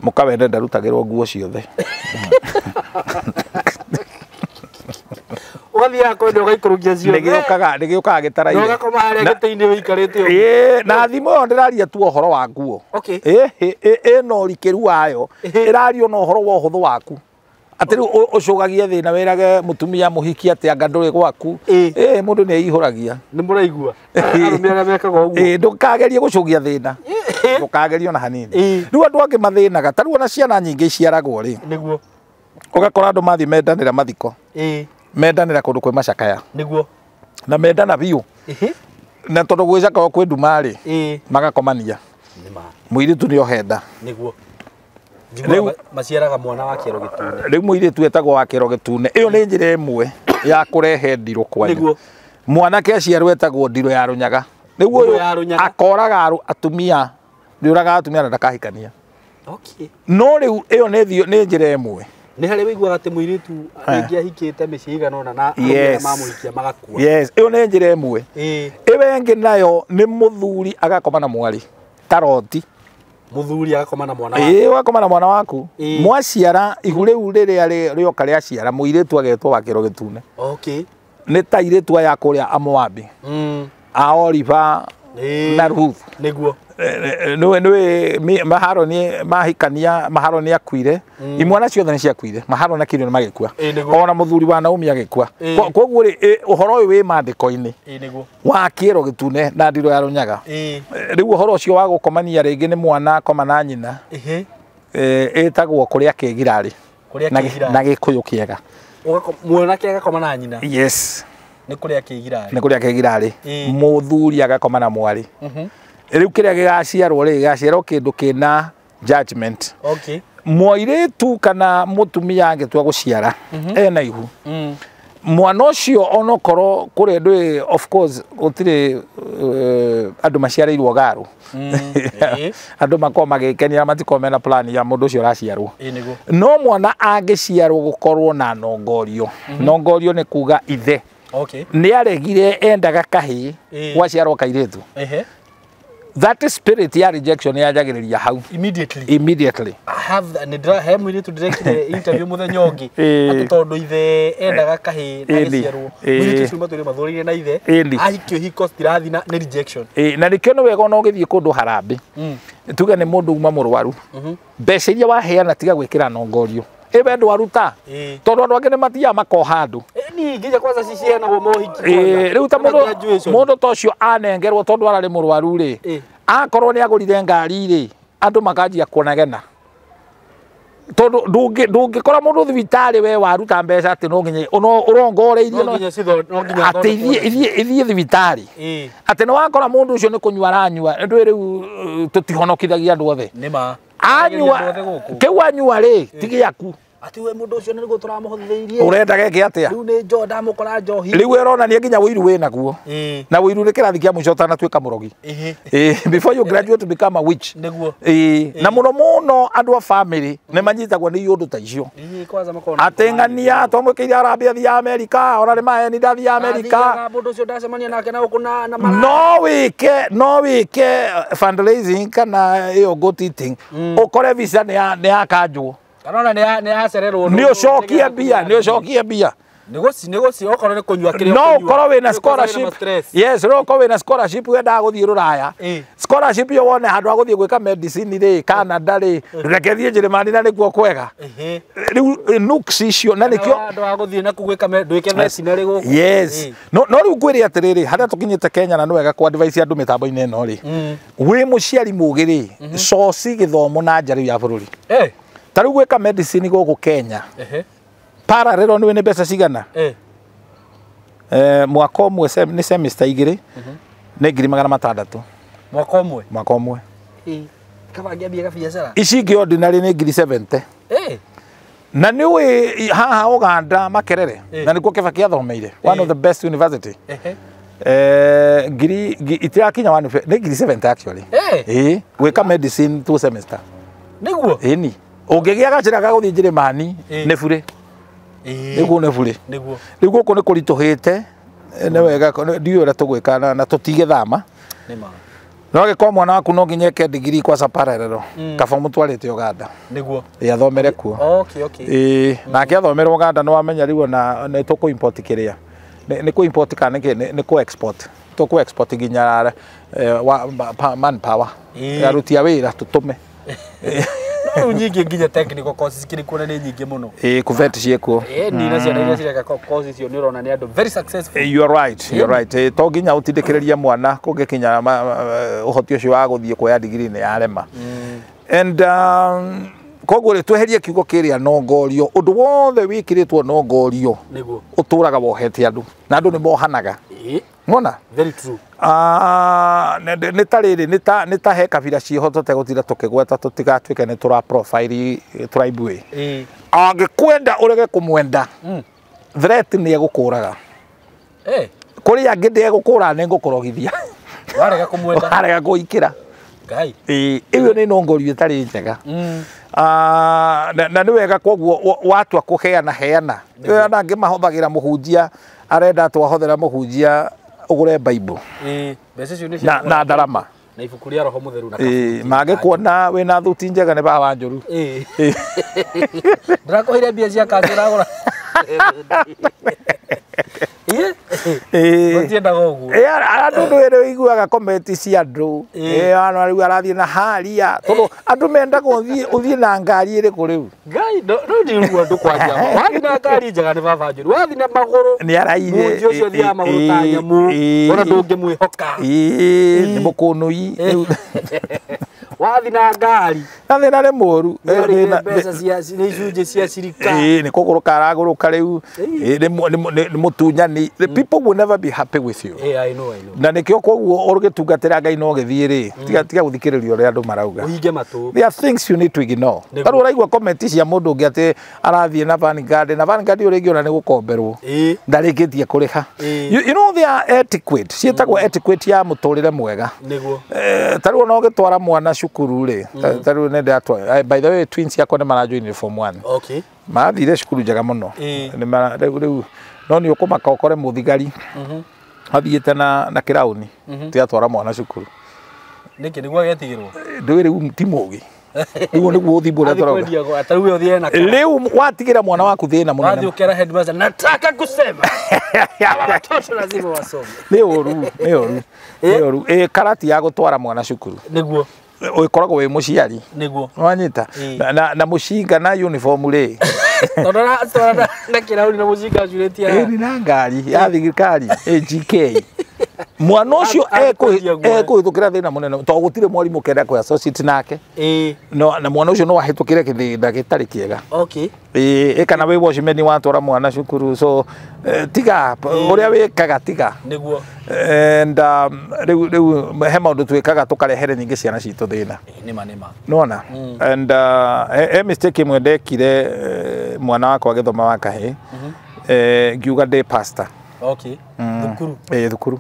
Mũka wene ndarutagĩrwo nguo ciothe. Ũgathiaga kwenda ũgaikũrũkia ciothe. Nĩgĩũkaga gĩtaraire. Na ũgakoma harĩa gĩtĩ-inĩ ũikarĩte ũguo. Na thimũ ĩyo ndĩraria tu ũhoro wa nguo. Okay. Ĩna ũrikĩru wayo ĩrario na ũhoro wa ũhũthũ waku. Atĩ rĩu ũcũgagie thĩna wĩrage mũtumia mũhiki atĩ anga ndũrĩ gwaku. Mũndũ nĩ eihũragia. Nĩ mũraigua. Arũme arĩa mekaga ũguo. Ndũkagerie gũcũgia thĩna. Ndũkagerie ona hanini. Rĩu andũ angĩ mathĩnaga ta rĩu ona ciana nyingĩ iciaragwo rĩ. Nĩguo. Ũgakora andũ mathiĩ mendanĩra mathiko. Mendanĩra kũndũ kwĩ macakaya. Nĩguo. Na mendana biũ. Na tondũ gwĩcakayo kwĩ nduma rĩ magakomania. Mũirĩtu nĩ ohenda. Nĩguo. Rĩu maciaraga mwana wa kĩero gĩtune. Rĩu mũirĩtu etagwo wa kĩero gĩtune. Ĩyo nĩ njĩra ĩmwe ya kũrehe ndirũ kwanyu. Nĩguo. Mwanake aciarwo etagwo ndirũ ya rũnyaga. Rĩu ũyũ akoraga atumia, nĩũragaga atumia na ndakahikania. Okay. No rĩu ĩyo nĩ njĩra ĩmwe. Nĩ harĩa wĩiguaga atĩ mũirĩtu rĩngĩ ahikĩte mĩciĩ ĩigana ũna na arũme mamũhikia magakua. Yes, ĩyo nĩ njĩra ĩmwe. Ĩyo ĩngĩ nayo nĩ mũthuri agakoma na mwarĩ ta roti. Mũthuri agakoma na mwana waku. Ũgakoma na mwana waku. Mwaciara ihu rĩu rĩrĩa rĩoka rĩaciara mũirĩtu agetwo wa kĩero gĩtune. Okay. Nĩ ta irĩtu aya kũrĩa Amoabi. A Oliver na Ruth. Nĩguo. Nĩ Maharoni mahikania Maharoni akuire. Imwana ciothe nĩ ciakuire. Maharoni akire nĩ magĩkua. Ona mũthuri wa Naomi agĩkua. Koguo rĩ ũhoro ũyũ wĩ maandĩko-inĩ. Nĩguo. Wa kĩero gĩtune na ndirũ ya rũnyaga. Rĩu ũhoro ũcio wa gũkomania rĩngĩ nĩ mwana akoma na nyina. Ĩtagwo kũrĩa kĩgirarĩ. Na gĩkũyũ kĩega. Mwanake agakoma na nyina. Yes. Nĩ kũrĩa kĩgirarĩ. Nĩ kũrĩa kĩgirarĩ. Mũthuri agakoma na mwarĩ. Rĩu kĩrĩa gĩgaciarwo rĩ, gĩgaciarwo kĩndũ kĩna judgment. Okay. Mũirĩtu kana mũtumia angĩtua gũciara ena ihu. Mwana ũcio onokorwo kũrĩa ndũĩ, of course gũtirĩ andũ maciarĩirwo garu. Andũ makorwo magĩkenia matikorwo mena plan ya mũndũ ũcio ũraciarwo. No mwana angĩciarwo gũkorwo na nongorio. Nongorio nĩ kuga ithe. Okay. Nĩ aregire endaga kahĩĩ gwaciarwo kairĩtu. That spirit ya rejection yanjagĩrĩria hau. Immediately. Immediately. I have nĩ he mũirĩtu ndĩrekire interview mũthenya ũngĩ atĩ tondũ ithe endaga kahĩĩ na gĩciarwo mũirĩtu ũcio matũire mathũrĩire na ithe ahikio hiko citirathi na nĩ rejection. Na nĩkĩo nĩ wega ona ũgĩthiĩ kũndũ harambĩ tuge nĩ mũndũ uma mũrwaru, mbeca iria waheana tiga gwĩkĩra nongorio. Ĩwe ndwaruta tondũ andũ angĩ nĩ mathiaga makoha andũ. Nginya kwanza cicianagwo mohiki. Rĩu ta mũndũ ta ũcio anengerwo tondũ ararĩ mũrwaru rĩ, akorwo nĩ agũrire ngari rĩ, andũ makanjia kuonagena. Tondũ ndũngĩkora mũndũ thibitarĩ we waruta mbeca atĩ no nginya ũrongoreirie atĩ ithiĩ thibitarĩ. Atĩ nĩ wakora mũndũ ũcio nĩ kũnyua aranyua, ndũĩ rĩu tũtihonokithagia andũ othe. Anyua kĩu anyua rĩ ti gĩaku. Ati we mũndũ ũcio nĩguo tũramũhũthĩirie. Ũrenda geke atĩa? Rĩu nĩ njo ndamũkora njohi. Rĩu ĩronania nginya ũiru wĩnaguo. Na ũiru nĩ kĩrathi kĩa mũico ũtanatuĩka mũrogi. Before you graduate to become a witch. Nĩguo. Na mũno mũno andũ a family nĩ manyitagwo nĩ iũndũ ta icio. Atĩ ng'ania twamwĩkĩire harambee athiĩ Amerika, ona nĩ maheni ndathiĩ Amerika. Mũndũ ũcio ndacemania nake na gũkũ na No wĩke fundraising kana ĩyo goat eating ũkore visa nĩ yakanjwo. Kanona nĩ yacererwo. Nĩ ũcokie mbia, nĩ ũcokie mbia. Nĩgũci okorwo nĩ kũnyua kĩrĩa no ũkorwo wĩna scholarship. Yes, no ũkorwo wĩna scholarship wendaga gũthiĩ Rũraya. Scholarship ĩyo wone handũ ha gũthiĩ gwĩka medicine rĩ, Canada rĩ, reke thiĩ Njĩrĩmani na nĩkuo kwega. Rĩu nooks icio na nĩkĩo handũ ha gũthiĩ na gwĩka ndwĩke veterinary gũkũ. Yes. No rĩu ngwĩre atĩrĩrĩ, harĩa tũkinyĩte Kenya na nĩ wega kũ advise andũ mĩtambo-inĩ ĩno rĩ, wĩ mũciari mũgĩ rĩ, coci gĩthomo na nja rĩu ya bũrũri. Ta rĩu gwĩka medicine gũkũ Kenya parallel nĩ wĩna mbeca cigana? Mwaka ũmwe nĩ semester igĩrĩ nĩ 600,000. Mwaka ũmwe? Mwaka ũmwe. Kaba ngĩambia gabiacara. Ici ingĩ ordinary nĩ 70,000. Na nĩ ũĩ haha Uganda Makerere na nĩkuo Kibaki athomeire, one of the best university. Ngiri itirakinya nĩ 70,000 actually. Gwĩka medicine 2 semester. Nĩguo? Ĩni. Ũngĩgĩa gacĩra ga gũthiĩ Njĩrĩmani nĩ burĩ. Nĩguo nĩ burĩ. Nĩguo. Rĩu gũkũ nĩ kũritũhĩte, nĩ wega ndiũĩ ũrĩa tũgwĩka na tũtigĩthama. Nĩ ma. No angĩkorwo mwana waku no nginya eke degree kwaca parallel, kaba ũmũtwarĩte Uganda. Nĩguo. Ĩ athomere kuo. Okay, okay. Ĩ nake athomere Uganda nĩ wamenya rĩu ona nĩ tũkũ import kĩrĩa. Nĩ kũ import kana nĩ kũ export. Tũkũ export nginya manpower. Aruti a wĩra tũtũme. Rĩu nyingĩ nginya technical courses kĩrĩ kuo na nĩ nyingĩ mũno. Kũvet ciĩkuo. Ni na ciana iria cireka courses icio nĩ ũrona nĩ andũ very successful. You are right, you are right. To nginya ũtindĩkĩrĩrie mwana kũngĩkinya ũhoti ũcio wa gũthiĩ kuoya degree nĩ yarema. And koguo rĩ tweherie kiugo kĩrĩa nongorio, ũndũ wothe wĩkĩrĩtwo nongorio nĩguo ũtũraga wohete andũ na andũ nĩ mohanaga. Ngona? Very true. Nĩ ta rĩrĩ nĩ ta he kabira ciĩho tũtegũtinda tũkĩgweta tũtigatuĩke nĩ tũra profile tribe ĩ. Angĩkwenda ũrege kũmwenda, threat nĩ egũkũraga. Kũrĩ angĩ ndegũkũra nĩ ngũkũrogithia. Warega kũmwenda. Warega kũikĩra. Ngai. Ĩyo nĩ nongorio ĩtarĩ njega. Na nĩ wega koguo watua kũheana heana. Andũ angĩ mahũthagĩra mũhunjia arenda twahothera mũhunjia ũgũre Bible. Mbeca icio nĩ cia na ndarama na ibuku rĩa Roho Mũtheru na mangĩkuona wĩna thuti njega nĩ baba njũru. Ndĩrakũheire mbia cia kanjũ ũragũra. Gũtiendaga ũguo. Andũ nĩ ũiguaga comment cia andũ. Rĩu arathiĩ na haria tondũ andũ mendaga ũthiĩ na ngari ĩrĩkũ rĩu. Ngai no ndiũguo andũ kwanja. Wathiĩ na ngari njega nĩ baba njũru. Wathiĩ na magũrũ. Nĩ araire. Mũnji ũcio ũthiaga magũrũ ta nyamũ. Ona ndũngĩmwĩhoka. Nĩ mũkũnũi. Wathi na ngari. Na thĩna nĩ mũru. Mbeca cia nĩ icunjĩ cia thirikari. Nĩ kũgũrũka aragũrũka rĩu. Nĩ mũtunyani. The people will never be happy with you. I know, I know. Na nĩkĩo koguo ũgĩtungatĩra Ngai no gĩthiĩ rĩ. Tiga gũthikĩrĩria ũrĩa andũ marauga. Ũhinge matũ. There are things you need to ignore. Tarĩu ũraigua comment cia mũndũ ũngĩ atĩ arathiĩ na Vanguard na Vanguard ũrĩa ĩngĩ ona nĩ gũkomberwo. Ndarĩkĩtie kũrĩha. You know there are etiquette. Ciĩtagwo etiquette ya mũtũrĩre mwega. Nĩguo. Tarĩu ona ũgĩtwara mwana cukuru rĩ. Tarĩu nĩ ndatwara. By the way twins ciakwa nĩ marajoinire form 1. Okay. Mathire cukuru njega mũno. Rĩu no nĩ ũkũmaka ũkore mũthigari. Athiĩte na kĩraũni. Tigatwara mwana cukuru. Nĩkĩ nĩguo agetigĩrwo? Ndũĩ rĩu ti mũgĩ. Rĩu nĩguo ũthimbo ũrĩa tũrauga. Rĩu watigĩra mwana waku thĩna mũnene. Wathiĩ ũkera headmaster nataka kusema. Watoto lazima wasome. Nĩ ũru, nĩ ũru. Nĩ ũru. Karati ya gũtwara mwana cukuru. Nĩguo. Ũkoragwo wĩ mũciari. Nĩguo. Wanyita. Na mũcinga na uniform rĩ. Tondũ aratwara na kĩraũni na mũcinga acurĩtie haha. Ĩni na ngari ya thirikari AGK. Mwana ũcio ekũhĩtũkĩra thĩna mũnene tondũ gũtirĩ mwarimũ kenda kũ associate nake. No na mwana ũcio no ahĩtũkĩre kĩthĩna gĩtarĩ kĩega. Okay. Kana wĩ watchman watwara mwana cukuru so tiga ũrĩa wĩkaga tiga. Nĩguo. And rĩu he maũndũ twĩkaga tũkarehere nyingĩ ciana citũ thĩna. Nĩma nĩma. Nĩwona? And he mistake ĩmwe ndekire mwana wakwa agĩthoma wa kahĩĩ. Ngiuga ndĩ pastor. Okay. Thukuru. Thukuru.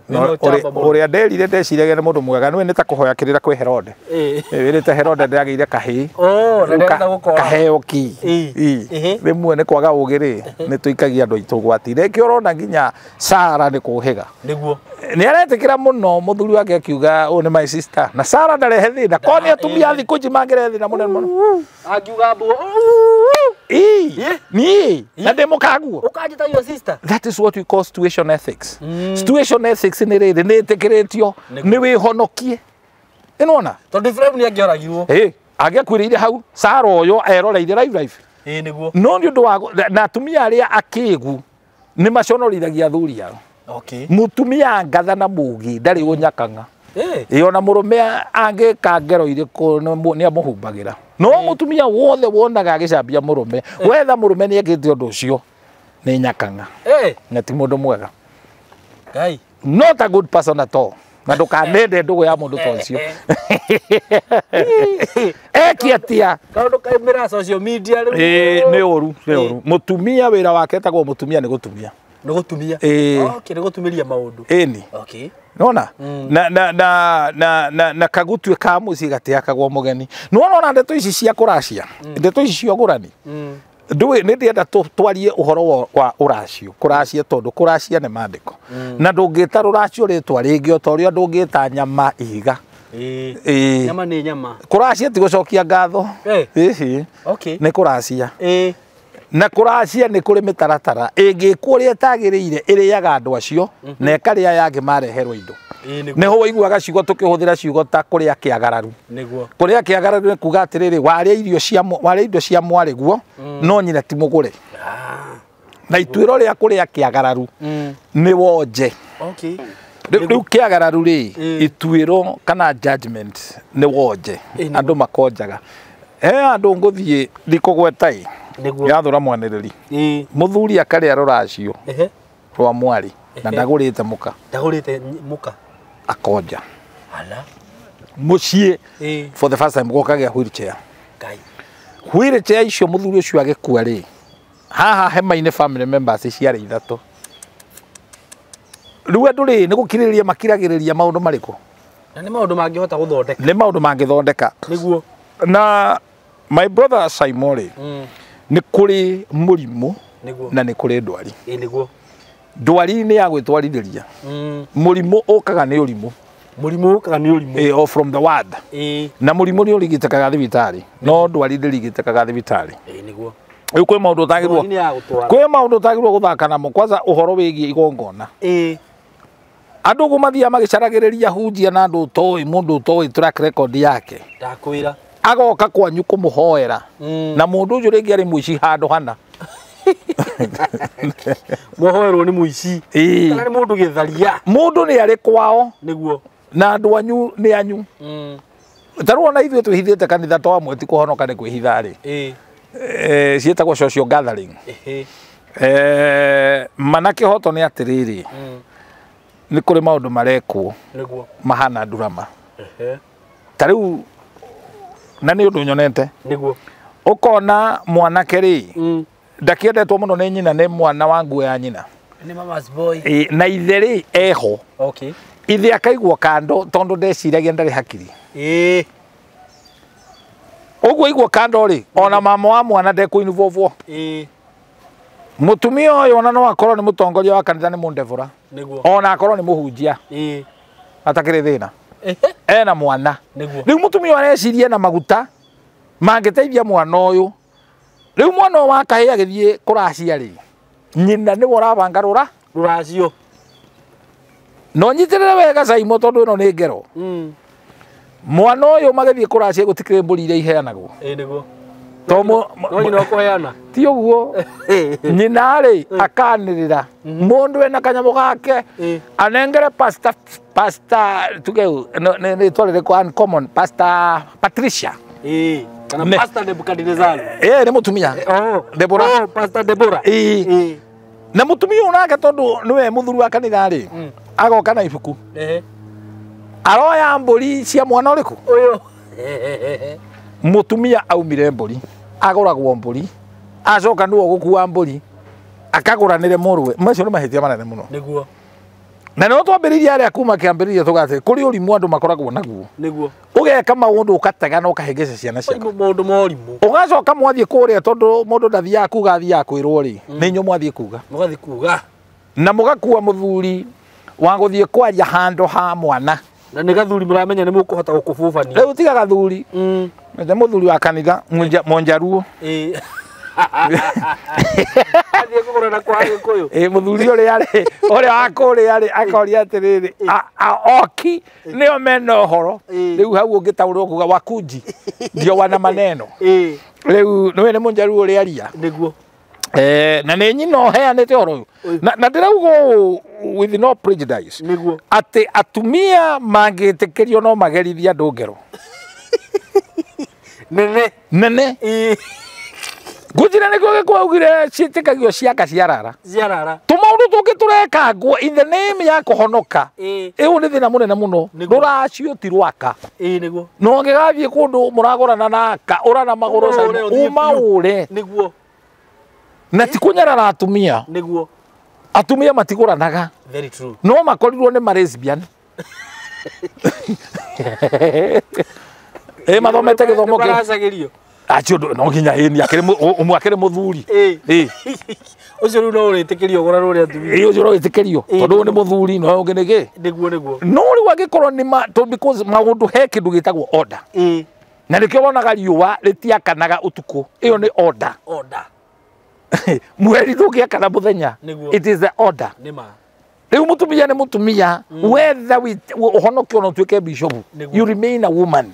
Ũrĩa nderire ndeciragia nĩ mũndũ mwega nĩwe nĩ ta kũhoya kĩrĩra kwĩ Herode. Wĩrĩte Herode ndagĩire kahĩĩ. Kaheo ki. Rĩmwe nĩ kwaga ũgĩ rĩ nĩ tũikagia andũ aitũ ũgwati. Rĩngĩ ũrona nginya Sara nĩ kũhĩga. Nĩguo. Nĩ aretĩkĩra mũno mũthuri wake akiuga ũyũ nĩ my sister. Na Sara ndarehe thĩna. Korwo nĩ atumia a thikũ ici mangĩrehe thĩna mũnene mũno. Angiuga mbu. Niĩ na ndĩ mũkaguo. Ũkanjĩta your sister. That is what we call situation ethics. Situation ethics nĩ rĩrĩ nĩ ĩtĩkĩrĩtio nĩ wĩhonokie. Nĩwona? Tondũ Ibrahim nĩ angĩoragirwo. Angĩakuĩrĩire hau Sara ũyũ eroreire live life. Nĩguo. No nĩ ũndũ wa na atumia arĩa akĩgu nĩ maconorithagia athuri ao. Okay. Mũtumia ngatha na mũgĩ ndarĩ ũnyakang'a. Ona mũrũme angĩka ngero irĩkũ nĩ amũhumbagĩra. No mũtumia wothe wonaga agĩcambia mũrũme, wetha mũrũme nĩ ekĩte ũndũ ũcio nĩ nyakang'a. Na ti mũndũ mwega. Ngai. Not a good person at all. Na ndũkanende ndũgũ ya mũndũ ta ũcio. Eki atia. Kaũndũ kaumĩra social media rĩu. Nĩ ũru, nĩ ũru. Mũtumia wĩra wake etagwo mũtumia nĩ gũtumia. Nĩ gũtumia. Okay, nĩ gũtumĩria maũndũ. Ĩni. Okay. Nona? Na na na na na na kagutue ka mũciĩ gatiakagwo mũgeni. Nĩwona ona ndeto ici cia kũracia, ndeto ici cia ũgũrani. Ndũĩ nĩ ndĩrenda twarie ũhoro wa ũracio, kũracia tondũ kũracia nĩ maandĩko. Na ndũngĩta rũracio rĩtwa rĩngĩ o ta ũrĩa ndũngĩta nyama ihiga. Nyama nĩ nyama. Kũracia ti gũcokia ngatho. Okay. Nĩ kũracia. Na kũracia nĩ kũrĩ mĩtaratara ĩngĩkwo ũrĩa ĩtagĩrĩire ĩrĩaga andũ acio na ĩkarĩa aya angĩ mareherwo indo. Nĩho waiguaga ciugo tũkĩhũthĩra ciugo ta kũrĩa kĩagararu. Nĩguo. Kũrĩa kĩagararu nĩ kuga atĩrĩrĩ warĩa irio cia warĩa indo cia mwarĩguo no nyina ti mũgũre. Na ituĩro rĩa kũrĩa kĩagararu nĩ wonje. Okay. Rĩu kĩagararu rĩ ituĩro kana judgment nĩ wonje. Andũ makonjaga. He andũ ngũthiĩ ndikũgweta ĩ. Yathũra mwanĩrĩri. Mũthuri akarĩa rũracio rwa mwarĩ na ndagũrĩte mũka. Ndagũrĩte mũka. Akonja. Ala. Mũciĩ for the first time gũkagĩa wheelchair. Ngai. Wheelchair icio mũthuri ũcio agĩkua rĩ haha hema-inĩ family members ciarĩ ithatũ. Rĩu andũ rĩ nĩ gũkirĩrĩria makiragĩrĩria maũndũ marĩkũ? Na nĩ maũndũ mangĩhota gũthondeka. Nĩ maũndũ mangĩthondeka. Nĩguo. Na my brother Simon rĩ nĩ kũrĩ mũrimũ na nĩ kũrĩ ndwari. Nĩguo. Ndwari nĩ ya gwĩtwarithĩria. Mũrimũ ũkaga nĩ ũrimũ. Mũrimũ ũkaga nĩ ũrimũ. Or from the word. Na mũrimũ nĩ ũrigitĩkaga thibitarĩ. No ndwari ndĩrigitĩkaga thibitarĩ. Nĩguo. Rĩu kwĩ maũndũ ũtagĩrĩirwo. Kwĩ maũndũ ũtagĩrĩirwo gũthaka namo kwanza ũhoro wĩgiĩ igongona. Andũ ũguo mathiaga magĩcaragĩrĩria hunjia na andũ ũtoĩ mũndũ ũtoĩ track record yake. Ndakwĩra. Agoka kwanyu kũmũhoera. Na mũndũ ũcio rĩngĩ arĩ mũici handũ hana. Mũhoerwo nĩ mũici. Kana nĩ mũndũ gĩtharia. Mũndũ nĩ arĩ kwao. Nĩguo. Na andũ anyu nĩ anyu. Ta rĩu ona ithuĩ twĩhithĩte kanitha to amwe ti kũhonoka nĩ kwĩhitha rĩ. Ciĩtagwo social gathering. Mana kĩhoto nĩ atĩrĩrĩ, nĩ kũrĩ maũndũ marekwo mahana ndurama. Ta rĩu na nĩ ũndũ nyonete. Nĩguo. Ũkona mwanake rĩ, ndakĩendetwo mũno nĩ nyina, nĩ mwana wa nguo ya nyina. Nĩ mama's boy. Na ithe rĩ eho. Okay. Ithe akaigwo kando tondũ ndeciragia ndarĩ hakiri. Ũguo aigwo kando rĩ, ona mama wa mwana ndekũinvolvwo. Mũtumia ũyũ ona no akorwo nĩ mũtongoria wa kanitha nĩ mũndevora. Nĩguo. Ona akorwo nĩ mũhunjia. Atakĩrĩ thĩna. Ena mwana. Nĩguo. Rĩu mũtumia ũyũ areciria na maguta mangĩteithia mwana ũyũ. Rĩu mwana ũyũ wa kahĩĩ agĩthiĩ kũracia rĩ, nyina nĩwe ũrabanga rũra rũracio. No nyitĩrĩre wega Saimo tondũ ĩno nĩ ngero. Mwana ũyũ magĩthiĩ kũracia gũtikĩrĩ mbũri iria iheanagwo. Nĩguo. To no nyina ũkũheana. Ti ũguo. Nyina rĩ akanĩrĩra mũndũ ena kanyamũ gake anengere pastor tuge nĩ twarĩrĩ uncommon Pastor Patricia. Kana Pastor Nebukadnezar. Nĩ mũtumia. Deborah. Pastor Deborah. Na mũtumia ũyũ nake tondũ nĩwe mũthuri wa kanitha rĩ, agoka na ibuku. Aroya mbũri cia mwana ũrĩkũ? Ũyũ. Mũtumia aumire mbũri, agũragwo mbũri, acoka nĩwe ũgũkua mbũri, akagũranĩre mũrũwe. Macio nĩ mahĩtia manene mũno. Nĩguo. Na nĩho twambĩrĩirie harĩa kuma kĩambĩrĩria tũgatĩ kũrĩ ũrimũ andũ makoragwo naguo. Nĩguo. Ũgeka maũndũ ũgatega na ũkahĩngĩca ciana ciaku. Maũndũ ma ũrimũ. Ũgacoka mwathiĩ kũrĩa tondũ mũndũ ndathiaga kuga athiaga kwĩrwo rĩ, nĩ inyuĩ mwathiĩ kuga. Mũgathiĩ kuga. Na mũgakua mũthuri wa gũthiĩ kwaria handũ ha mwana. Na nĩ gathuri mũramenya nĩ mũkũhota gũkũbũbania. Rĩu tiga gathuri. Nĩ mũthuri wa kanitha Mũnjaruo. Athiĩ kũgũrana kwa Gĩkũyũ. Mũthuri ũrĩa rĩ, ũrĩa wa kũrĩa rĩ, akoria atĩrĩrĩ, oki nĩo mena ũhoro. Rĩu hau ũngĩtaũrwo kuga wakunji ndio wana maneno. Rĩu nĩwe nĩ Mũnjaruo ũrĩa aria. Nĩguo. Na nĩ nyina ũheanĩte ũhoro ũyũ. Na ndĩrauga ũũ with no prejudice. Nĩguo. Atĩ atumia mangĩtĩkĩrio no magerithie andũ ngero. Nene. Nene. Ngũnjĩra nĩkĩo gĩkwaugire ciĩtĩkagio ciaka ciarara. Ciarara. Tũmaũndũ tũngĩ tũrekangwo in the name ya kũhonoka. Ĩũ nĩ thĩna mũnene mũno. Rũracio ti rwaka. Nĩguo. No ũngĩgathiĩ kũndũ mũragũrana na aka, ũrana magũrũ ũmaũre. Nĩguo. Na ti kũnyarara atumia. Nĩguo. Atumia matigũranaga. Very true. No makorirwo nĩ ma lesbian. Mathomete gĩthomo kĩu. Acio no nginya ĩni akĩrĩ ũmwe akĩrĩ mũthuri. Ũcio rĩu no ũrĩtĩkĩrio ũgũrane ũrĩa atumia. Ũcio no ũrĩtĩkĩrio tondũ ũyũ nĩ mũthuri na ũyũ ũngĩ nĩ kĩ. Nĩguo nĩguo. No rĩu angĩkorwo nĩ because maũndũ he kĩndũ gĩtagwo order. Na nĩkĩo wonaga riũa rĩtiakanaga ũtukũ. Ĩyo nĩ order. Order. Mweri ndũngĩakana mũthenya. It is the order. Nĩ ma. Rĩu mũtumia nĩ mũtumia, whether ũhonoke ona ũtuĩke bishop, you remain a woman.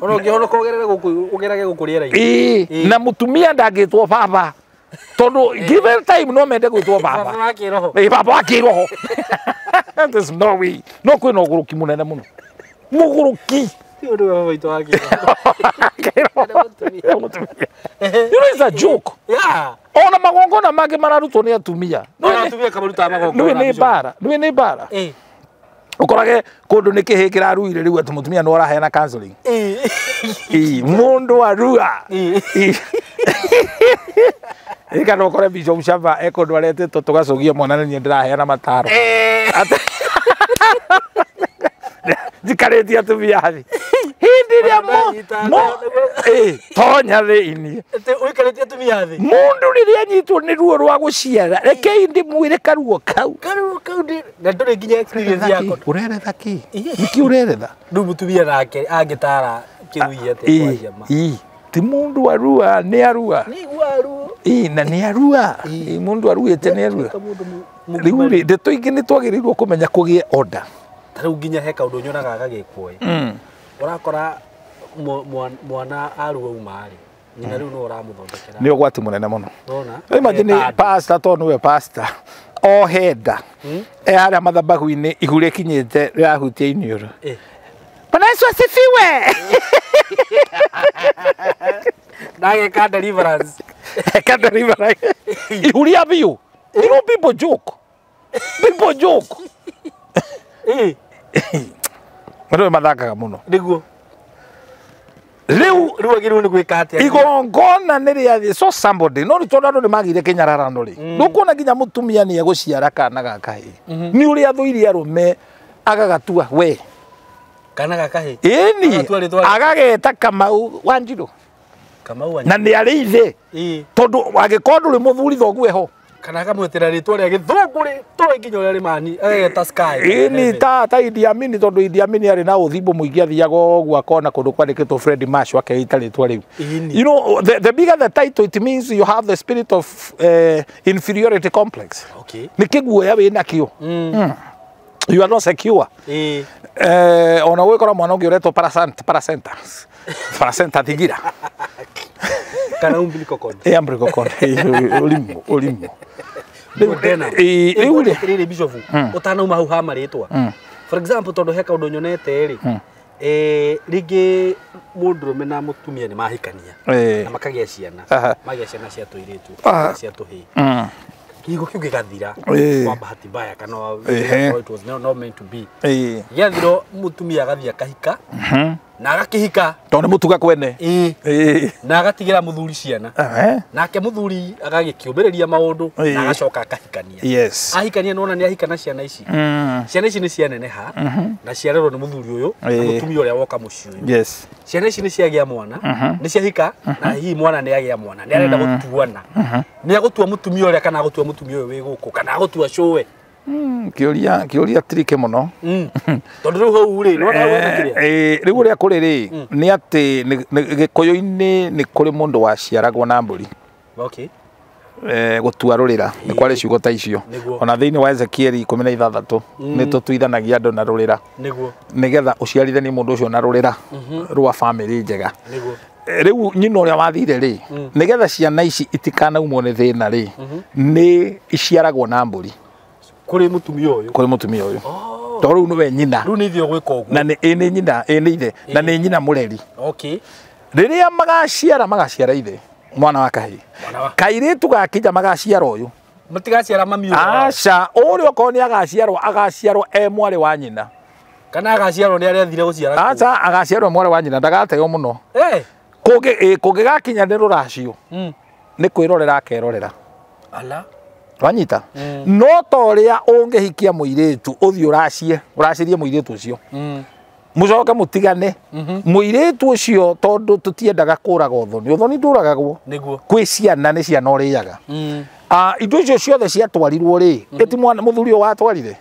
Ona ũngĩhonoka ũgerere gũkũ ũgerage gũkũ rĩera-inĩ. Na mũtumia ndangĩtwo baba tondũ given time no mende gwĩtwo baba. Baba wa kĩroho. Baba wa kĩroho. There's no way. No kwĩna ũgũrũki mũnene mũno. Mũgũrũki. Ti ũndũ wa baba witũ wa kĩroho. You know it's a joke. Yeah. Ona magongona mangĩ mararutwo nĩ atumia. Ona atumia kamarutaga magongona. Nĩũĩ nĩ mbara. Nĩũĩ nĩ mbara. Ũkorage kũndũ nĩ kĩhĩ kĩraruire rĩu atĩ mũtumia nĩ ũraheana counseling. Mũndũ arua. Kana ũkore Bishop Shava e kũndũ aretĩtwo tũgacũgia mwana nĩ niĩ ndĩraheana mataro. Njikarĩtie atumia thĩ. Hĩndĩ ĩrĩa tonya thĩinĩ. Ũikarĩtie atumia thĩ. Mũndũ rĩrĩa anyitwo nĩ ruo rwa gũciara, rekei ndĩmwĩre karuo kau. Karuo kau na ndũrĩ nginya experience yako. Ũreretha kĩ? Nĩkĩ ũreretha? Rĩu mũtumia nake angĩtara kĩrui atĩa kwaria ma. Ti mũndũ arua nĩ arua. Nĩ arua. Na nĩ arua. Mũndũ aruĩte nĩ arua. Rĩu rĩ, ndeto ingĩ nĩ twagĩrĩirwo kũmenya kũgĩe order. Ta rĩu nginya he kaũndũ nyonaga gagĩkwo ĩ. Ũrakora mwana arua uma rĩ, nyina rĩu no ũramũthondekera. Nĩ ũgwati mũnene mũno. Nona? Imagine pastor tondũ nĩwe pastor. Ohe nda e harĩa mathabahu-inĩ ihu rĩkinyĩte rĩrahutia iniũrũ. Bwana Yesu asifiwe. Ndageka deliverance. Eka deliverance. Ihu rĩa biũ. You know people joke. People joke. Andũ mathakaga mũno. Nĩguo. Rĩu Rĩu agĩrĩirwo nĩ gwĩka atĩa? Igongona nĩ rĩathiĩ so somebody no rĩu tondũ andũ nĩ magire kĩnyararano rĩ, ndũkuona nginya mũtumia nĩ egũciara kana ga kahĩĩ nĩ ũrĩa athũire arũme agagatua we Kana ga kahĩĩ. Ĩni Agatua rĩtwa rĩa- agageta Kamau Wanjirũ. Kamau wa Na nĩ arĩ ithe tondũ angĩkorwo ndũrĩ mũthuri thoguo eho. Kana akamwĩtĩra rĩtwa rĩa gĩthũngũ rĩ tũĩ nginya ũrĩa rĩmani agageta sky. Ĩni ta Idi Amin tondũ Idi Amin arĩ na ũthimbo mũingĩ athiaga ũguo akona kũndũ kwandĩkĩtwo Fred Marsh akeita rĩtwa rĩu. Ĩni. You know, the bigger the title, it means you have the spirit of inferiority complex. Nĩ kĩguoya wĩ nakĩo. You are not secure. Ona ũgĩkora mwana ũngĩ ũretwo parasanta parasenta parasenta thigira. Kana umbilical cord. Umbilical cord. Ũrimũ ũrimũ. Duodenum. Rĩu rĩ Rĩrĩ Bishop ũtanauma hau ha marĩtwa. For example tondũ he kaũndũ nyonete rĩ, rĩngĩ mũndũrũme na mũtumia nĩ mahikania na makagĩa ciana, magĩa ciana cia tũirĩtu cia tũhĩĩ, kĩhiko kĩu gĩgathira kwa bahati mbaya kana it was not meant to be. Gĩathira mũtumia agathiĩ akahika na agakĩhika Tondũ nĩ mũtuga kwene. Na agatigĩra mũthuri ciana, nake mũthuri agagĩkĩũmĩrĩria maũndũ na agacoka akahikania. Ahikania nona nĩ ahika na ciana ici, ciana ici nĩ cianeneha na ciarerwo nĩ mũthuri ũyũ na mũtumia ũrĩa woka mũciĩ ũyũ. Ciana ici nĩ ciagĩa mwana, nĩ ciahika na hihi mwana nĩ agĩa mwana nĩ arenda gũtuana, nĩ agũtua mũtumia ũrĩa kana agũtua mũtumia ũyũ wĩ gũkũ kana agũtua cũwe? Kĩũria kĩũria tricky mũno. Tondũ rĩu hau rĩ nĩwona hau hena kĩrĩa. Rĩu ũrĩa kũrĩ rĩ nĩ atĩ gĩkũyũ-inĩ nĩ kũrĩ mũndũ waciaragwo na mbũri. Gũtua rũrĩra nĩ kwarĩ ciugo ta icio. Ona thĩinĩ wa Ezekieli 16 nĩ tũtuithanagia andũ na rũrĩra nĩgetha ũciarithanie mũndũ ũcio na rũrĩra rwa famĩlĩ njega. Rĩu nyina ũrĩa wathire rĩ, nĩgetha ciana ici itikanaumwo nĩ thĩna rĩ, nĩ iciaragwo na mbũri Kũrĩ mũtumia ũyũ. Kũrĩ mũtumia ũyũ tondũ rĩu nĩwe nyina. Rĩu nĩ ithe ũgwĩka ũguo. Na nĩ ĩ nĩ nyina ĩ nĩ ithe na nĩ nyina mũreri. Rĩrĩa magaciara magaciara ithe mwana wa kahĩĩ. Mwana wa- Kairĩtu gakinya magaciara ũyũ. Matigaciara mami ũyũ. Aca ũrĩa okorwo nĩ agaciarwo agaciarwo e mwarĩ wa nyina. Kana agaciarwo nĩ arĩa athire gũciara kũu. Aca agaciarwo e mwarĩ wa nyina ndagateo mũno. Kũngĩgakinya nĩ rũracio nĩ kwĩrorera akerorera. Ala. Wanyita no ta ũrĩa ũngĩhikia mũirĩtu ũthiĩ ũracie ũracirie mũirĩtu ũcio mũcoke mũtigane mũirĩtu ũcio tondũ tũtiendaga kũraga ũthoni ũthoni ndũragagwo. Nĩguo. Kwĩ ciana nĩ ciana ũrĩaga. Indo icio ciothe ciatwarirwo rĩ ĩti mwana mũthuri ũyũ watwarire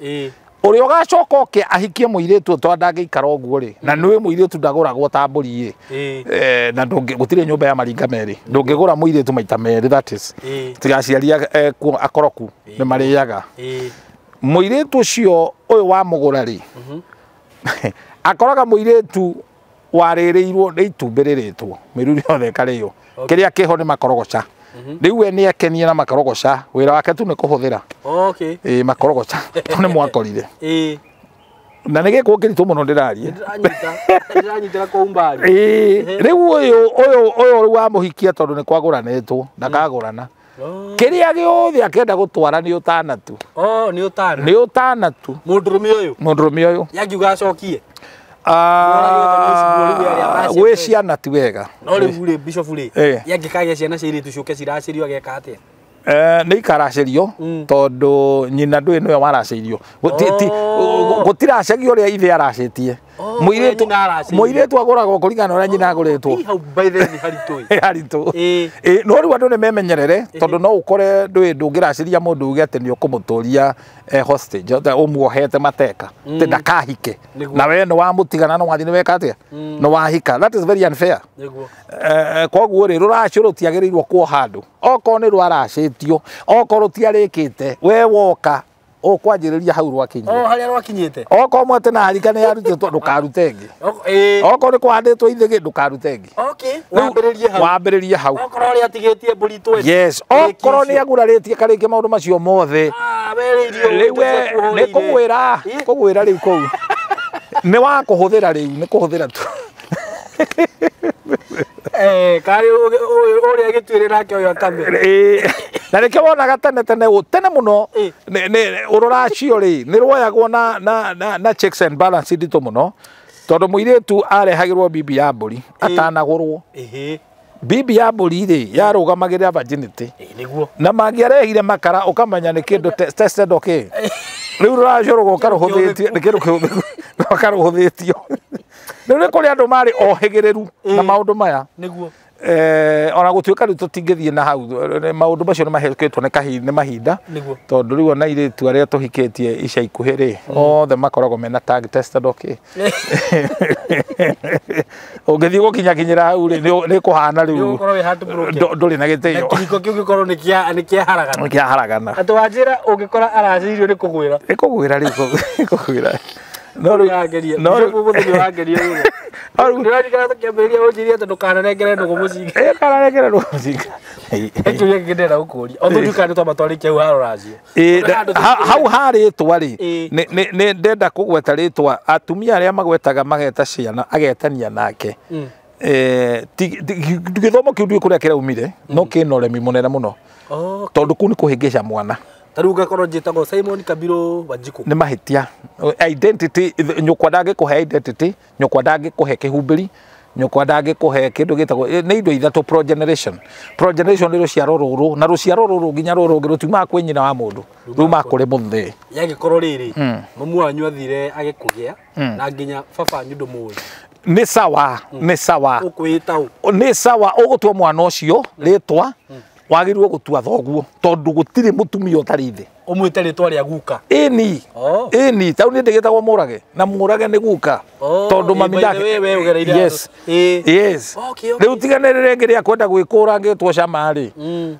ũrĩa ũgacoka oke ahikie mũirĩtu ũyũ tondũ ndangĩikara ũguo rĩ na nĩwe mũirĩtu ndagũragwo ta mbũri ĩ. Na gũtirĩ nyũmba ya maringa merĩ ndũngĩgũra mũirĩtu maita merĩ, that is tiga aciari akoroku nĩ marĩaga. Mũirĩtu ũcio ũyũ wamũgũra rĩ akoraga mũirĩtu warĩrĩirwo nĩ itumbĩ rĩrĩtwo mĩruru yothe ĩkarĩo kĩrĩa kĩho nĩ makorogoca. Rĩu we nĩ ekenie na makorogoca wĩra wake tu nĩ kũhũthĩra. Makorogoca to nĩ mwakorire. Na nĩ gĩkũ kĩritũ mũno ndĩraria. Ndĩranyitĩra kũu mbari. Rĩu ũyũ ũyũ ũyũ rĩu wamũhikia tondũ nĩ kwagũranĩtwo ndakagũrana. Kĩrĩa gĩothe akĩenda gũtwara nĩ ũtana tu. Oh, nĩ ũtana. Nĩ ũtana tu. Mũndũrũme ũyũ. Mũndũrũme ũyũ. Yangiuga acokie. Gwĩ ciana ti wega. No rĩu rĩ Bishop rĩ yangĩkagĩa ciana cia airĩtu ciũke ciracĩrio ageka atĩa? Nĩ ikaracĩrio tondũ nyina ndũĩ nĩwe waracĩirio. Gũtiracagio ũrĩa ithe aracĩtie. Mũirĩtu agũragwo kũringana na ũrĩa nyina agũrĩtwo. Hau by the way nĩ haritũ. Haritũ. No rĩu andũ nĩ memenyerere tondũ no ũkore ndũĩ ndũngĩracĩria mũndũ uge atĩ nĩ ũkũmũtũria hostage ũmuohete mateka atĩ ndakahike na we nĩ wamũtigana no wathiĩ nĩ weka atĩa nĩ wahika. That is very unfair. Koguo rĩ rũracio rũtiagĩrĩirwo kuoha andũ okorwo nĩ rwaracĩtio okorwo rũtiarĩkĩte we woka ũkwanjĩrĩria hau rwakinyire. Oh, harĩa rwakinyĩte. Okorwo mwete na harika nĩ yarutĩtwo ndũkarute ĩngĩ. Okorwo nĩ kũhandĩtwo ithĩgĩ ndũkarute ĩngĩ. Wambĩrĩrie hau. Wambĩrĩrie hau. Okorwo ũrĩa atigĩtie mbũri twende. Yes, okorwo nĩ agurarĩtie karĩkia maũndũ macio mothe. werĩirio rĩu nĩ kũgwĩra kũgwĩra rĩu kũu nĩ wa kũhũthĩra rĩu nĩ kũhũthĩra tu kari ũrĩa gĩtuĩre nake ũyũ akame na nĩkĩo wonaga tene tene tene mũno ũrũracio rĩ nĩ rwoyagwo na checks and balance nditũ mũno tondũ mũirĩtu arehagĩrwo bibi ya mbũri atanagũrwo bibi ya mbũri rĩ yarũgamagĩrĩra virginity nĩguo na mangĩarehire makara ũkamenya nĩ kĩndũ tested okay rĩu rũracio rũgoka rũhũthĩtio nĩ kĩndũ kĩhũthĩku rũgoka rũhũthĩtio rĩu nĩ kũrĩ andũ marĩ ohĩgĩrĩru na maũndũ maya nĩguo ona gũtuĩka rĩu tũtingĩthiĩ na hau maũndũ macio nĩ mahĩtũkĩtwo nĩ mahinda tondũ rĩu ona airĩtu arĩa tũhikĩtie ica ikuhĩ rĩ othe makoragwo mena tag tested okay ũngĩthiĩ gũkinyakinyĩra hau rĩ nĩ kũhana rĩu ndũrĩ na gĩtĩo kĩhiko kĩu gĩkorwo nĩ kĩaharagana nĩ kĩaharagana atĩ wanjĩra ũngĩkora aracĩirio nĩ kũgwĩra nĩ kũgwĩra rĩu kũgwĩra no rĩu mũthenya wangeria rĩu ndĩraririkana tũkĩambĩrĩria ũnjĩrie atĩ ndũkananengere ndũgũ mũcinga kananengere ndũgũ mũcinga kĩũria gĩkĩ ndĩrenda gũkũria o tũndu kana nĩ twamba twarĩkia hau harũracio hau ha rĩtwa rĩ nĩ ndenda kũgweta rĩtwa atumia arĩa magwetaga mageta ciana agetania nake gĩthomo kĩu ndiũĩ kũrĩa kĩraumire no kĩna ũremi mũnene mũno tondũ kũu nĩ kũhĩngĩca mwana ta rĩu ngakorwo njĩtagwo Simon Kabiru Wanjikũ nĩ mahĩtia identity nyũkwa ndangĩkũhe identity nyũkwa ndangĩkũhe kĩhumbĩri nyũkwa ndangĩkũhe kĩndũ gĩtagwo nĩ indo ithatũ progeneration progeneration nĩ rũciaro rũrũ na rũciaro rũrũ nginya rũrũ rũngĩ rũtiumaga kwĩ nyina wa mũndũ rumaga kũrĩ mũthee yagĩkorwo rĩrĩ mamu wanyu athire agĩkũgĩa na nginya baba wanyu ndũmũĩ nĩ sawa nĩ sawa ũkwĩta ũ nĩ sawa ũgũtua mwana ũcio rĩtwa wagĩrĩirwo gũtua thoguo tondũ gũtirĩ mũtumia ũtarĩ ithe ũmwĩte rĩtwa rĩa guka ĩni ĩni tau nĩ ndĩgĩtagwo Mũrage na Mũrage nĩ guka tondũ mami ndake yes yes rĩu tiganĩrĩre rĩngĩ rĩa kwenda gwĩkũra ngĩtwo Cama rĩ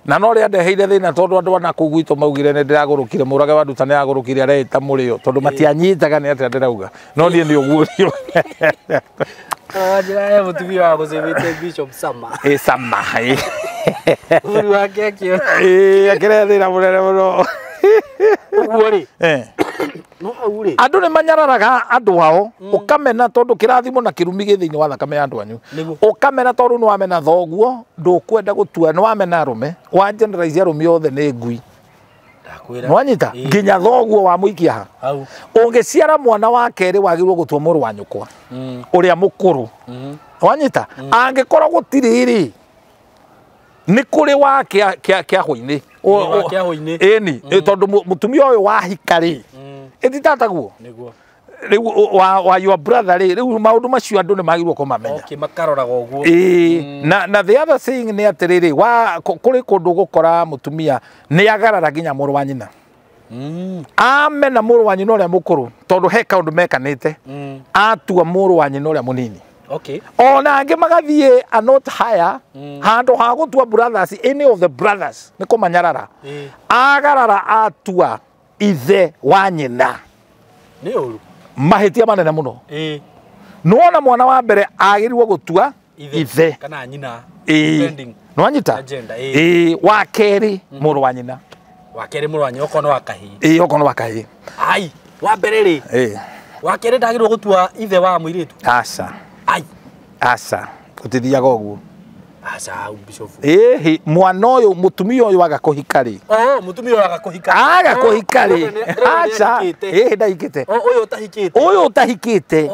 na no rĩandeheire thĩna tondũ andũ ana kũu gwitũ maugire nĩ ndĩragũrũkire Mũrage wa Nduta nĩ agũrũkire areĩta mũrĩo tondũ matianyitaga nĩ atĩa ndĩrauga no niĩ nĩ ũguo njĩra ya mũtumia wa gũcĩmĩte Bishop Sama ĩ Sama ĩ mũthuri wake akĩona akĩrehe thĩna mũnene mũno ũguo rĩ no hau rĩ andũ nĩ manyararaga andũ ao ũkamena tondũ kĩrathimo na kĩrumi gĩ thĩinĩ wa thakame ya andũ anyu ũkamena tondũ nĩ wamena thoguo ndũkwenda gũtua nĩ wamena arũme wa generalize arũme othe nĩ ngui nĩwanyita nginya thoguo wa mũikia ha ũngĩciara mwana wa kerĩ wagĩrĩirwo gũtua mũrũ wa nyũkwa ũrĩa mũkũrũ wanyita angĩkorwo gũtirĩ rĩ nĩ kũrĩ wa kĩahũ-inĩ ĩni tondũ mũtumia ũyũ wahika rĩ ĩtitataguo rĩu wa your brother rĩ rĩu maũndũ macio andũ nĩ magĩrĩirwo kũmamenya okay makaroraga ũguo na the other thing nĩ atĩrĩrĩ wa kũrĩ kũndũ gũkora mũtumia nĩ agarara nginya mũrũ wa nyina amena mũrũ wa nyina ũrĩa mũkũrũ tondũ he kaũndũ mekanĩte atua mũrũ wa nyina ũrĩa mũnini okay ona angĩ magathiĩ a not higher handũ ha gũtua brothers any of the brothers nĩ kũmanyarara agarara atua ithe wa nyina nĩ ũru mahĩtia manene mũno nĩwona mwana wa mbere agĩrĩirwo gũtua ithe kana nyina nĩwanyita wa kerĩ mũrũ wa nyina wa kerĩ mũrũ wa nyina okorwo nĩ wa kahĩĩ okorwo nĩ wa kahĩĩ ai wa mbere rĩ wa kerĩ ndagĩrĩirwo gũtua ithe wa mũirĩtu aca ai aca gũtithiaga ũguo aca Bishop ĩhĩ mwana ũyũ mũtumia ũyũ aga kũhika rĩ mũtumia ũyũ aga kũhika aga kũhika rĩ aca ĩhĩ ndahikĩte ũyũ ũtahikĩte ũyũ ũtahikĩte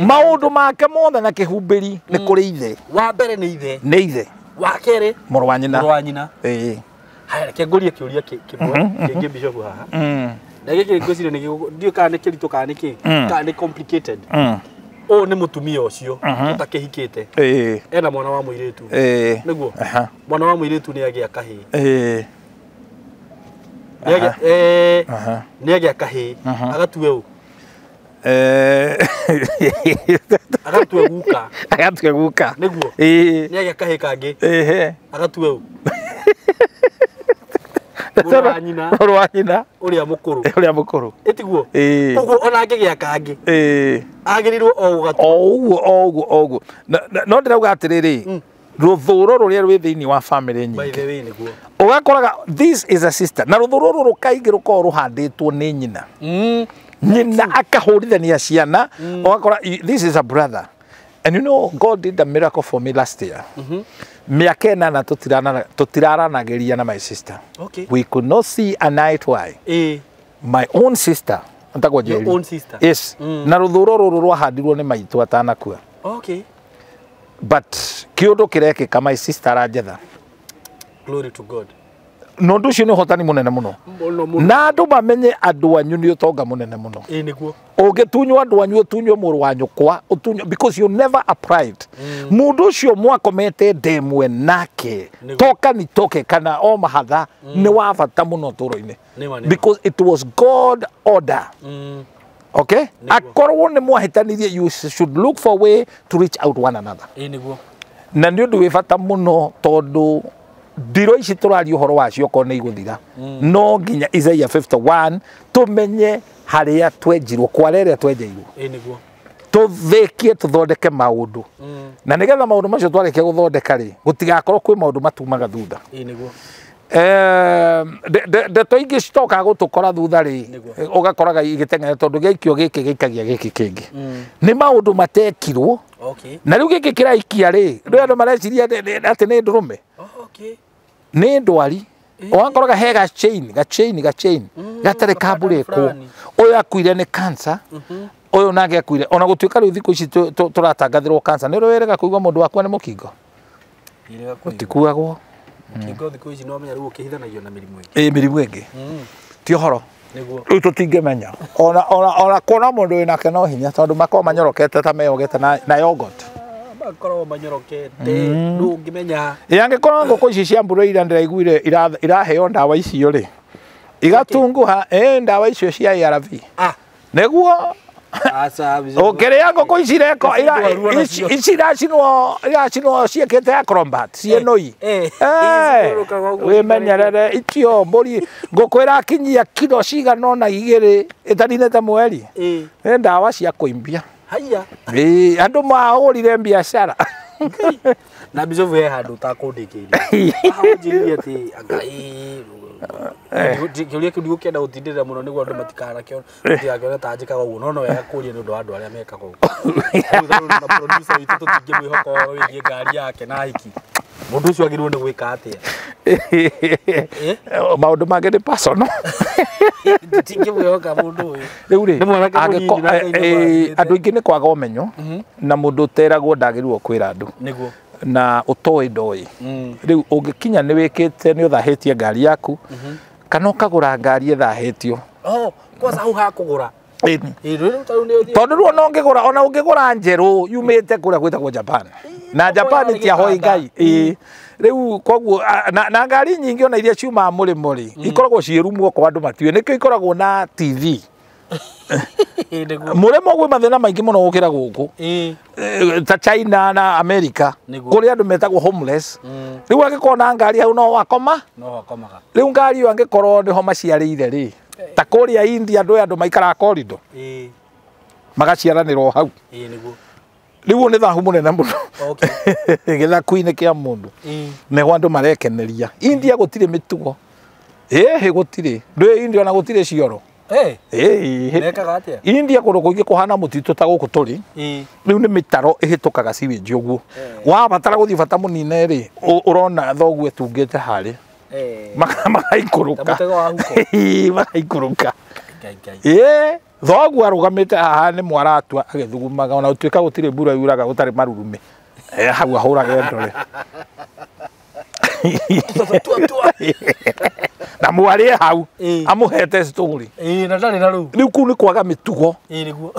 maũndũ make mothe na kĩhumbĩri nĩ kũrĩ ithe wa mbere nĩ ithe nĩ ithe wa kerĩ mũrũ wa nyina mũrũ wa nyina ĩĩ haya reke ngũrie kĩũria kĩmwe kĩngĩ Bishop haha na gĩkĩ ngwĩciria nĩ ndiũĩ kana nĩ kĩritũ kana nĩ kĩ kana nĩ complicated ũyũ nĩ mũtumia ũcio ũtakĩhikĩte ena mwana wa mũirĩtu nĩguo mwana wa mũirĩtu nĩ agĩa kahĩĩ nĩ agĩa kahĩĩ agatue ũ agatue guka agatue guka nĩguo nĩ agĩa kahĩĩ kangĩ agatue ũ mũrũ wa nyina ũrĩa mũkũrũ ũrĩa mũkũrũ ĩtiguo ũguo ona angĩgĩa kangĩ agĩrĩirwo o gũgatua o ũguo o ũguo o ũguo no ndĩrauga atĩrĩrĩ Rũthũro rũrĩa rwĩ thĩinĩ wa family nyingĩ. By the way nĩguo. Ũgakoraga this is a sister. Na rũthũro rũrũ kaingĩ rũkoragwo rũhandĩtwo nĩ nyina. Nyina akahũrithania ciana. Ũgakora this is a brother. And you know God did a miracle for me last year. Mĩaka ĩnana tũtiraranagĩria na my sister. Okay. We could not see an eye to eye. My own sister. Your own sister. Yes. Na rũthũro rũrũ rwahandirwo nĩ maitũ atanakua. Okay. But kĩũndũ kĩrekĩka my sister aranjetha. Glory to God. Na ũndũ ũcio nĩ ũhotani mũnene mũno. Na andũ mamenye andũ anyu nĩ ũtonga mũnene mũno. Ĩĩ nĩguo. Ũngĩtunywo andũ anyu ũtunywo mũrũ wa nyũkwa, ũtunywo because you never a pride. Mũndũ ũcio mwakomete ndemwe nake toka ni toke kana o mahatha nĩ wa bata mũno ũtũũro-inĩ. Because it was God order. Okay? Akorwo nĩ mwahĩtanirie you should look for way to reach out one another. Ĩĩ nĩguo. Na nĩ ũndũ wĩ bata mũno tondũ ndiro ici tũraria ũhoro wacio okorwo nĩ igũthira. No nginya Isaiah 51 tũmenye harĩa twenjirwo, kwara ĩrĩa twenjeirwo. Ĩĩ nĩguo. Tũthĩkie tũthondeke maũndũ. Na nĩgetha maũndũ macio twarĩkia gũthondeka rĩ, gũtigakorwo kwĩ maũndũ matumaga thutha. Ĩĩ nĩguo. Ndeto ingĩ citokaga gũtũkora thutha rĩ, ũgakoraga igĩteng'era tondũ gĩaikio gĩkĩ gĩikagia gĩkĩ kĩngĩ. Nĩ maũndũ matekirwo. Okay. Na rĩu gĩkĩ kĩraikia rĩ, rĩu andũ mareciria atĩ nĩ ndũrũme. Okay. Nĩ ndwari. Ũgakoraga he ga chain, ga chain, ga chain. Gatarĩ kamburĩkwo. Ũyũ akuire nĩ cancer. Ũyũ nake akuire. Ona gũtuĩka rĩu thikũ ici tũratangathĩrwo cancer. Nĩ ũrĩ wĩrĩga kũigua mũndũ wakua nĩ mũkingo? Gũtikuagwo. Mũkingo thikũ ici no menya rĩu ũkĩhithanagio na mĩrimũ ĩngĩ. Ĩĩ mĩrimũ ĩngĩ. Ti ũhoro. Nĩguo. Rĩu tũtingĩmenya. Ona kuona mũndũ wĩnake no hinya tondũ makoragwo manyorokete ta meyogete na yogurt. Makoragwo manyorokete ndũngĩmenya. Ĩ angĩkorwo ngũkũ ici cia mbura ndĩraiguire iraheo ndawa icio rĩ, igatunguha ndawa icio cia ARV. Nĩguo. Ũkĩrĩa ngũkũ ici ireko ici iracinwo ciĩkĩte acrobat ciĩnũi. Wĩmenyerere icio mbũri ngũkũ ĩrakinyia kiro cigana ũna igĩrĩ ĩtaninĩte mweri. Nĩ ndawa cia kũimbia. Haiya. Ĩĩ andũ mahũrire biacara. Na Bishop he handũ ũtakũndĩkĩirie. Haha ũnjĩrire atĩ Ngai kĩũria kĩu ndigũkĩenda gũtindĩrĩra mũno nĩguo andũ matikanakione ta njĩkaga ũguo, no no wega kũria nĩ ũndũ wa andũ arĩa mekaga ũguo. Rĩu na producer witũ tũtingĩmwĩhoka ũhoro wĩgiĩ ngari yake na hiki. Mũndũ ũcio agĩrĩirwo nĩ gwĩka atĩa? Maũndũ mangĩ nĩ personal. Tũtingĩmwĩhoka mũndũ ũyũ. Rĩu rĩ, andũ aingĩ nĩ kwaga ũmenyo na mũndũ ũteragwo ndagĩrĩirwo kwĩra andũ. Nĩguo. Na ũtoĩ ndoĩ. Rĩu ũngĩkinya nĩ wĩkĩte nĩ ũthahĩtie ngari yaku kana ũkagũra ngari ĩthahĩtio. Oh, kwanza hau ha kũgũra. Tondũ rĩu ona ũngĩgũra ona ũngĩgũra njerũ yumĩte kũrĩa gwĩtagwo Japan. Na Japan tiahoi Ngai. Rĩu koguo na ngari nyingĩ ona iria ciumaga mũrĩmo rĩ, ikoragwo ciĩrumwo kwa andũ matiũĩ nĩkĩo ikoragwo na TV. Mũrĩmo gwĩ mathĩna maingĩ mũno gũkĩra gũkũ. Ta China na America kũrĩa andũ metagwo homeless. Rĩu angĩkorwo na ngari hau no wakoma. No wakomaga. Rĩu ngari ĩyo angĩkorwo nĩho maciarĩire rĩ, ta kũrĩa India andũ andũ maikaraga corridor. Magaciaranĩrwo hau. Ĩĩ nĩguo. Rĩu nĩ thahu mũnene mũno. Okay. Gĩthaku-inĩ kĩa mũndũ. Nĩho andũ marekeneria. India gũtirĩ mĩtugo. Ĩhĩ gũtirĩ. Ndũĩ India ona gũtirĩ cioro. Mekaga atĩa? India kũndũ kũingĩ kũhana mũtitũ ta gũkũ tũrĩ. Rĩu nĩ mĩtaro ĩhĩtũkaga sewage ũguo. Wabatara gũthiĩ bata mũnine rĩ, ũrona thoguo ĩtungĩte harĩa. Magaikũrũka. Magaikũrũka. Thoguo arũgamĩte haha nĩ mwaratua agĩthugumaga ona gũtuĩka gũtirĩ mbura yuraga gũtarĩ marurume. Hau ahũraga ndore. Na mwarĩ hau amũhete story. Na ndarĩ na rũu. Rĩu kũu nĩ kwaga mĩtugo. Ĩĩ nĩguo.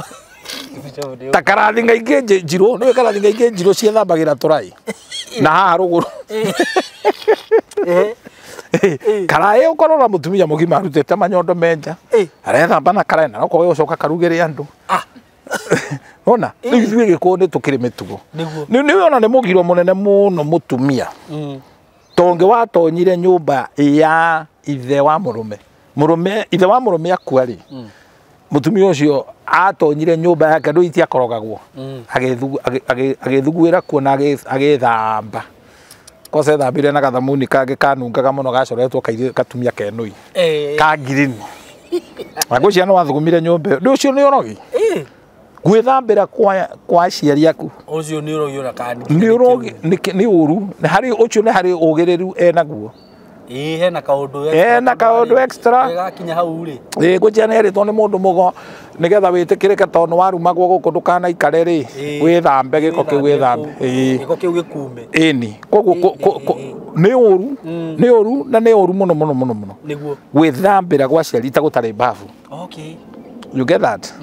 Ta karathinga ingĩ njirũ, nĩũĩ karathinga ingĩ njirũ ciethambagĩra tũraĩ. Na haha rũgũrũ. Karaĩ ũkorwo na mũtumia mũgima arutĩte manyondo menja. Arethamba na karaĩ na okorwo gũcoka karugĩre andũ. Ona rĩu ithuĩ Gĩkũyũ nĩ tũkĩrĩ mĩtugo. Nĩ ona nĩ mũgiro mũnene mũno mũtumia. Tongĩ watonyire nyũmba ya ithe wa mũrũme. Mũrũme ithe wa mũrũme akua rĩ, mũtumia ũcio atonyire nyũmba yake andũ itiakorogagwo. Agĩthuguĩra kuo na agĩthamba. Koce thambire na gathamuni kangĩ kanungaga mũno gacoretwo katumia kenũi. Ka ngirini. Ngwĩciria nĩ wathugumire nyũmba ĩyo. Ũcio nĩ ũrogi. Gwĩthambĩra kwa aciari aku. Ũcio nĩ ũrogi ona kana nĩ ũrogi nĩ ũru. Harĩ ũcio nĩ harĩ ũgĩrĩru enaguo. Hena kaũndũ extra. Hena kaũndũ extra. Gakinya hau rĩ. Ngwĩciria nĩ erĩtwo nĩ mũndũ mũgo nĩgetha wĩtĩkĩrĩke tondũ nĩ warumagwo gũkũ ndũkanaikare rĩ. Wĩthambe gĩko kĩu wĩthambe. Gĩko kĩu gĩkume. Ĩni. Koguo nĩ ũru. Nĩ ũru na nĩ ũru mũno mũno mũno mũno. Nĩguo. Gwĩthambĩra gwa aciari ta gũtarĩ bafu. Okay. You get that?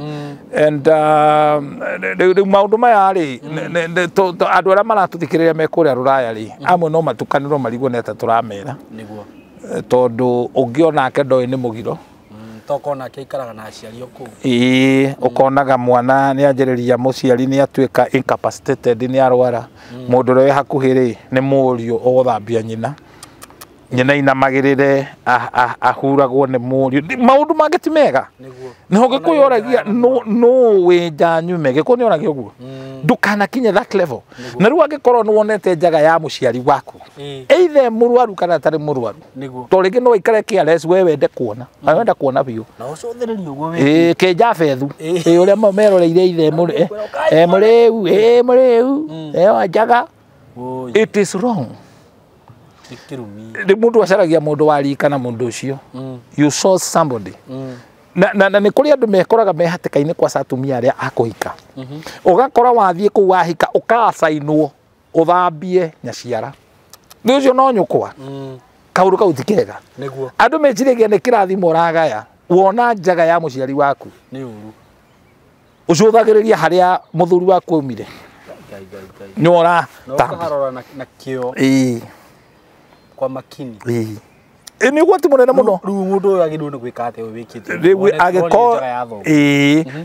And rĩu maũndũ maya rĩ andũ arĩa maratũthikĩrĩria me kũrĩa rũraya rĩ amwe no matukanĩrwo marigwo nĩ atĩa tũramera. Nĩguo. Tondũ ũngĩ onake ndoĩ nĩ mũgiro. Toko nake aikaraga na aciari o kũu. Ĩĩ ũkonaga mwana nĩ anjĩrĩria mũciari nĩ atuĩka incapacitated nĩ arwara. Mũndũ ũrĩa wĩ hakuhĩ rĩ nĩ mũriũ ũgũthambia nyina. Nyina inamagĩrĩre ahuragwo nĩ mũriũ. Maũndũ mangĩ ti mega. Nĩho Gĩkũyũ oragia no wĩ nja nyume. Gĩkũyũ nĩ oragia ũguo. Ndũkanakinye that level. Na rĩu angĩkorwo nĩ wonete njaga ya mũciari waku. Either mũrwaru kana atarĩ mũrwaru. Tondũ rĩngĩ no aikare careless we wende kuona. Na wenda kuona biũ. Na ũcũthĩrĩrie ũguo wĩ. Kĩnja bethu. Ũrĩa meroreire ithe mũrĩu. Mũrĩu. Njaga. It is wrong. Rĩ mũndũ acaragia mũndũ wa rika na mũndũ ũcio. You saw somebody. Na nĩ kũrĩ andũ mekoraga me hatĩka-inĩ kwaca atumia arĩa a kũhika. Ũgakora wathiĩ kũu wahika ũkacainwo ũthambie nyaciara. Nĩ ũcio no nyũkwa. Kaũndũ kau ti kega. Nĩguo. Andũ meciragia nĩ kĩrathimo ũragaya. Wona njaga ya mũciari waku. Nĩ ũru. Ũcũthagĩrĩria harĩa mũthuri waku aumire. Nĩ ũra ũkaharora na kĩo. Kwa makini. Nĩ ũgwati mũnene mũno. Rĩu mũndũ ũyũ agĩrĩirwo nĩ gwĩka atĩa ũyũ wĩkĩte? Rĩu angĩkorwo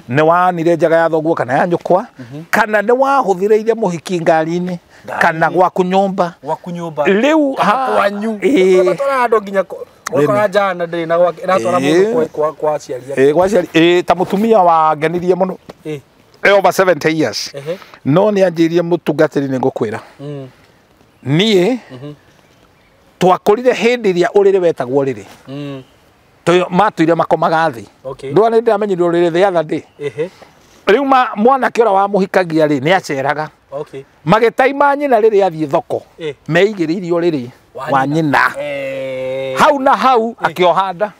nĩ wanire njaga ya thoguo kana ya nyũkwa kana nĩ wahũthĩrĩire mũhiki ngari-inĩ kana gwaku nyũmba. Gwaku nyũmba. Rĩu kwanyu. Ũratwara andũ nginya ũkora njana ndĩrĩ na gwake ĩratwara mũndũ kwa aciari ake. Kwa aciari. Ta mũtumia wangenirie mũno. Over 70 years. No nĩ anjĩrire mũtungatĩri nĩ ngũkwĩra. Niĩ twakũrire hĩndĩ ĩrĩa ũrĩrĩ wetagwo ũrĩrĩ. Matũire makomaga thĩ. Ndũa nĩ ndĩramenyire ũrĩrĩ the other day. Rĩu mwanake ũrĩa wamũhikagia rĩ nĩ aceraga. Magĩtaima nyina rĩrĩa athiĩ thoko. Meigĩrĩire ũrĩrĩ wa nyina. Hau na hau akĩoha nda.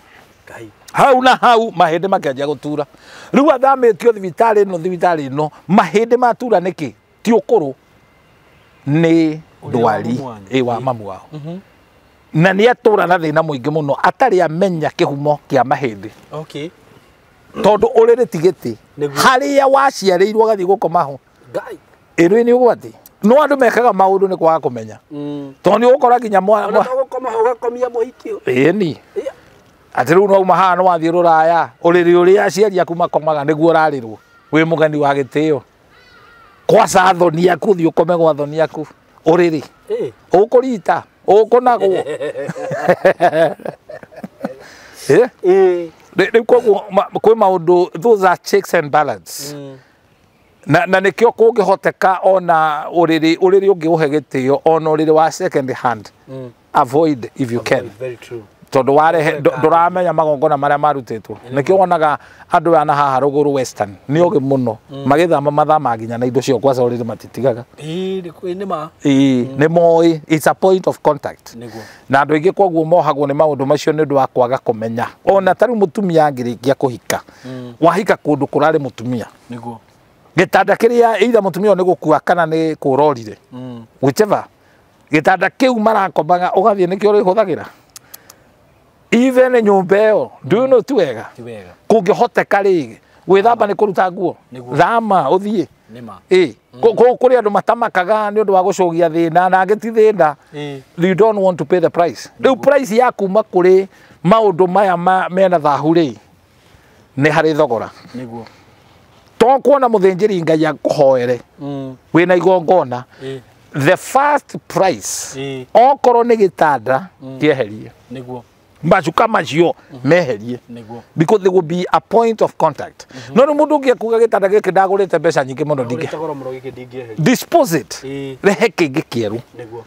Hau na hau mahĩndĩ makĩanjia gũtura. Rĩu athamĩtio thibitarĩ ĩno mahĩndĩ matura nĩkĩ? Ti ũkũrũ. Nĩ ndwari wa mamu wao. Na nĩ atũra na thĩna mũingĩ mũno atarĩ amenya kĩhumo kĩa mahĩndĩ. Tondũ ũrĩrĩ ti gĩtĩ. Harĩa waciarĩirwo ũgathiĩ gũkoma ho. Ĩrĩ nĩ ũgwati. No andũ mekaga maũndũ nĩ kwaga kũmenya. Tondũ nĩ ũgũkora nginya mwana. Ũgakoma ho ũgakomia mũhiki. Ĩni. Atĩ rĩu no uma haha nĩ wathiĩ rũraya. Ũrĩrĩ ũrĩa aciari aku makomaga nĩguo ũrarĩrwo. Wĩ mũgeni wa gĩtĩo. Kwaca thoni aku thiĩ ũkome gwa thoni aku. Ũrĩrĩ. Ũkũrita. Ũkũnagwo. Rĩu koguo kwĩ maũndũ those are checks and balance. Na nĩkĩo kũngĩhoteka ona ũrĩrĩ ũngĩ ũhe gĩtĩo ona ũrĩrĩ wa second hand. Avoid if you can. Very true. Tondũ warehe ndũramenya magongona marĩa marutĩtwo. Nĩkĩo wonaga andũ aya na haha rũgũrũ western nĩ ogĩ mũno magĩthama mathama nginya na indo ciao kwaca ũrĩrĩ matitigaga. Nĩ ma. Nĩ moĩ it's a point of contact. Na andũ aingĩ koguo mohagwo nĩ maũndũ macio nĩ ũndũ wa kwaga kũmenya. Ona ta rĩu mũtumia angĩrĩkia kũhika. Wahika kũndũ kũrarĩ mũtumia. Nĩguo. Gĩtanda kĩrĩa either mũtumia ũyũ nĩ gũkua kana nĩ kũrorire. Whichever. Gĩtanda kĩu marakomaga ũgathiĩ nĩkĩo ũrĩhũthagĩra. Even nyũmba ĩyo do you know ti wega? Kũngĩhoteka rĩ gwĩthamba nĩ kũruta nguo. Thama ũthiĩ. Kũrĩ andũ matamakaga nĩ ũndũ wa gũcũgia thĩna na angĩ ti thĩna. You don't want to pay the price. Rĩu price ya kuma kũrĩ maũndũ maya mena thahu rĩ nĩ harĩ thogora. Nĩguo. To kuona mũthĩnjĩri Ngai akũhoere wĩna igongona. The first price okorwo nĩ gĩtanda kĩeherie. Nĩguo. Macuka macio meherie. Nĩguo. Because there will be a point of contact. No rĩu mũndũ ũngĩ akuga gĩtanda gĩkĩ ndagũrĩte mbeca nyingĩ mũno ndingĩ. Gũrĩte goro mũno gĩkĩ ndingĩeheria. Dispose it. Rehe kĩngĩ kĩerũ. Nĩguo.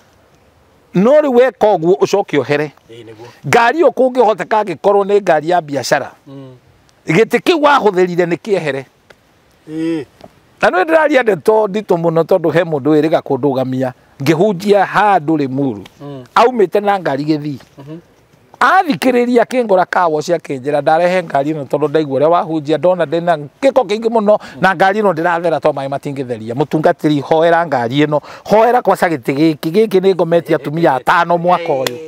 No rĩu weka ũguo ũcoke ũhere. Ngari ĩyo kũngĩhoteka angĩkorwo nĩ ngari ya biacara. Gĩtĩ kĩu wahũthĩrire nĩ kĩehere. Na nĩ ndĩraria ndeto nditũ mũno tondũ he mũndũ wĩrĩga kũndũgamia ngĩhunjia handũ Limuru. Aumĩte na ngari gĩthii. Athikĩrĩria akĩngora kawo cia akĩnjĩra ndarehe ngari ĩno tondũ ndaigua ũrĩa wahunjia ndona ndĩna gĩko kĩingĩ mũno na ngari ĩno ndĩrathera to maĩ matingĩtheria. Mũtungatĩri hoera ngari ĩno, hoera kwaca gĩtĩ gĩkĩ, gĩkĩ nĩ ngometie atumia atano mwaka ũyũ.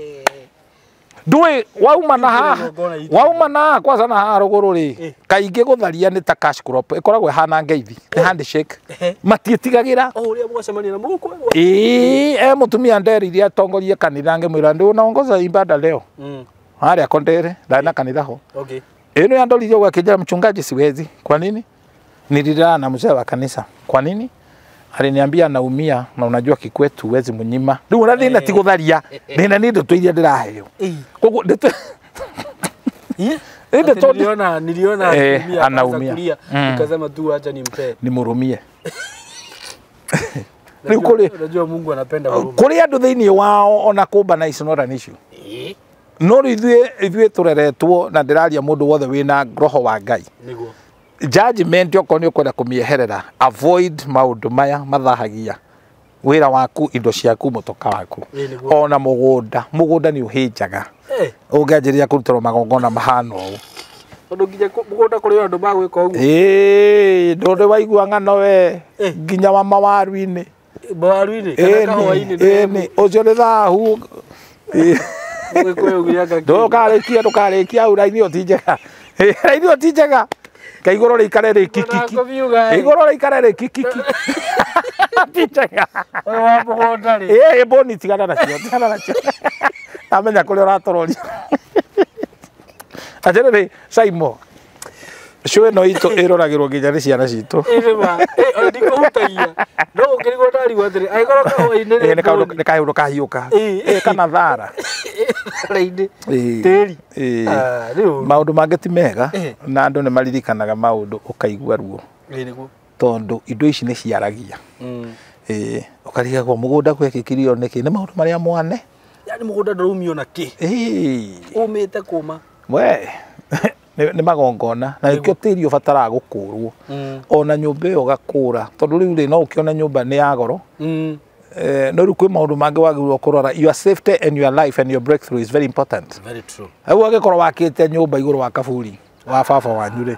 Ndũĩ wauma na haha, wauma na haha kwaca na haha rũgũrũ rĩ, kaingĩ gũtharia nĩ ta cash crop, ĩkoragwo ĩhana ngeithi, nĩ handshake. Matiĩtigagĩra. O ũrĩa mwacemania na mũkwegwa. Ĩĩ, e mũtumia nderire atongorie kanitha ngĩmwĩra ndĩ unaongoza ibada leo. Harĩa Kondere, ndarĩ na kanitha ho. Okay. Ĩno yandoririe ũguo akĩnjĩra mchungaji siwezi. Kwa nini? Nililala na mzee wa kanisa. Kwa nini? Aliniambia naumia na unajua kikwetu huwezi mnyima. Rĩu ona thĩna ti gũtharia, thĩna nĩ ndeto iria ndĩraheo. Koguo ndeto niliona anaumia nikasema tu acha nimpe. Nimhurumie. Rĩu kũrĩ unajua Mungu anapenda huruma. Kũrĩ andũ thĩinĩ wao ona kũmbana is not an issue. No rĩu ithuĩ tũreretwo na ndĩraria mũndũ wothe wĩna roho wa Ngai. Nĩguo. Judgment okorwo nĩ ũkwenda kũmĩeherera, avoid maũndũ maya mathahagia wĩra waku, indo ciaku, mũtoka waku, ona mũgũnda. Mũgũnda nĩ ũhĩnjaga ũngĩanjĩrĩria kũrutĩrwo magongona mahana ũũ. Tondũ nginya mũgũnda kũrĩ andũ magwĩka ũguo. Ĩĩ, ndũrĩ waigua ng'ano we, nginya wa mawaru-inĩ. Mawaru-inĩ kana kahũa-inĩ. Ĩĩ, ũcio nĩ thahu. Ndũkarĩkia, ndũkarĩkia hau raini ĩyo ti njega. Raini ĩyo ti njega. Ka igũrũ rĩikare rĩkikiki. Igũrũ rĩikare rĩkikiki. Ti njega. Ũyũ wa mũgũnda rĩ. Ĩĩ, mbũni tigana nacio, tigana nacio. Amenya kũrĩa ũratũroria. Atĩrĩrĩ, Saimo, show ĩno itũ ĩroragĩrwo nginya nĩ ciana citũ. Ĩĩ ma, ona ndikũhutagia. No ũkĩrigwo ndarigwo atĩrĩ, angĩkorwo kahũa-inĩ rĩ. Ĩĩ, nĩ kaũndũ kahiũka. Ĩĩ, kana thara. Thara-inĩ. Tĩri. Maũndũ mangĩ ti mega na andũ nĩ maririkanaga maũndũ ũkaigua ruo. Ĩĩ nĩguo. Tondũ indo ici nĩ ciaragia. Ĩĩ, ũkarigagwo mũgũnda gwekĩkirio nĩkĩ? Nĩ maũndũ marĩa mwane. Yaani mũgũnda ndũraumio na kĩ? Ĩĩ. Ũmĩte kũma. We. Nĩ magongona na nĩkĩo tĩri ũbataraga gũkũrwo. Ona nyũmba ĩyo ũgakũra tondũ rĩu rĩ no ũkĩone nyũmba nĩ ya goro. No rĩu kwĩ maũndũ mangĩ wagĩrĩirwo kũrora. Your safety and your life and your breakthrough is very important. Very true. Hau angĩkorwo wakĩte nyũmba igũrũ wa kaburi wa baba wanyu rĩ,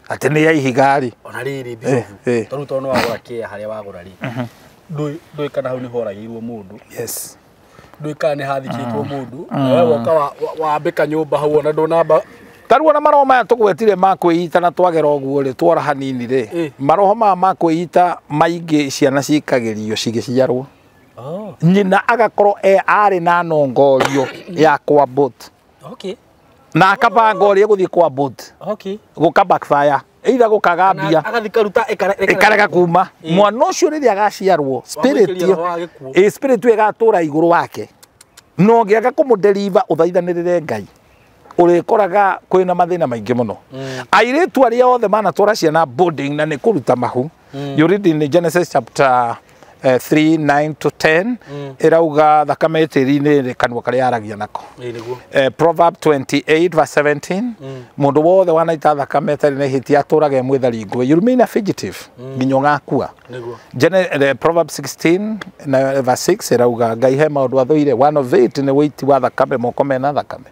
atĩ nĩ ya ihiga rĩ. Ona rĩrĩ bishop, tondũ tondũ wagũra kĩa harĩa wagũra rĩ, ndũĩ kana hau nĩ horagĩirwo mũndũ. Yes. Ndũĩ kana nĩ hathikĩtwo mũndũ. Na we woka wambĩka nyũmba hau ona ndũnamba. Tarĩu ona maroho maya tũgwetire ma kwĩita na twagera ũguo rĩ, twora hanini rĩ, maroho maya ma kwĩita maingĩ ciana cikagĩrio cigĩciarwo. Nyina agakorwo arĩ na nongorio ya kwa boat. Okay. Na akabanga ũrĩa gũthiĩ kwa boat. Okay. Gũka backfire. Either gũkaga mbia. Agathiĩ karuta ĩkarega kuma. Mwana ũcio rĩrĩa agaciarwo, spirit ĩyo, spirit ĩyo ĩgatũra igũrũ wake. No ũngĩaga kũmũdeliver ũthaithanĩrĩre Ngai, ũrĩkoraga kwĩna mathĩna maingĩ mũno. Airĩtu arĩa othe manatwara ciana boarding na nĩ kũruta mahu. You read in Genesis chapter 3, 9 to 10, ĩrauga thakame tĩri-inĩ kanua karĩa yaragia nako. Proverb 28 verse 17, mũndũ wothe wanaita thakame ĩtarĩ na ihĩtia atũraga e mwĩthari ngũĩ. You remain a fugitive nginya ũgakua. Proverb 16 na verse 6 ĩrauga Ngai he maũndũ athũire, one of it nĩ wĩiti wa thakame, moko mena thakame.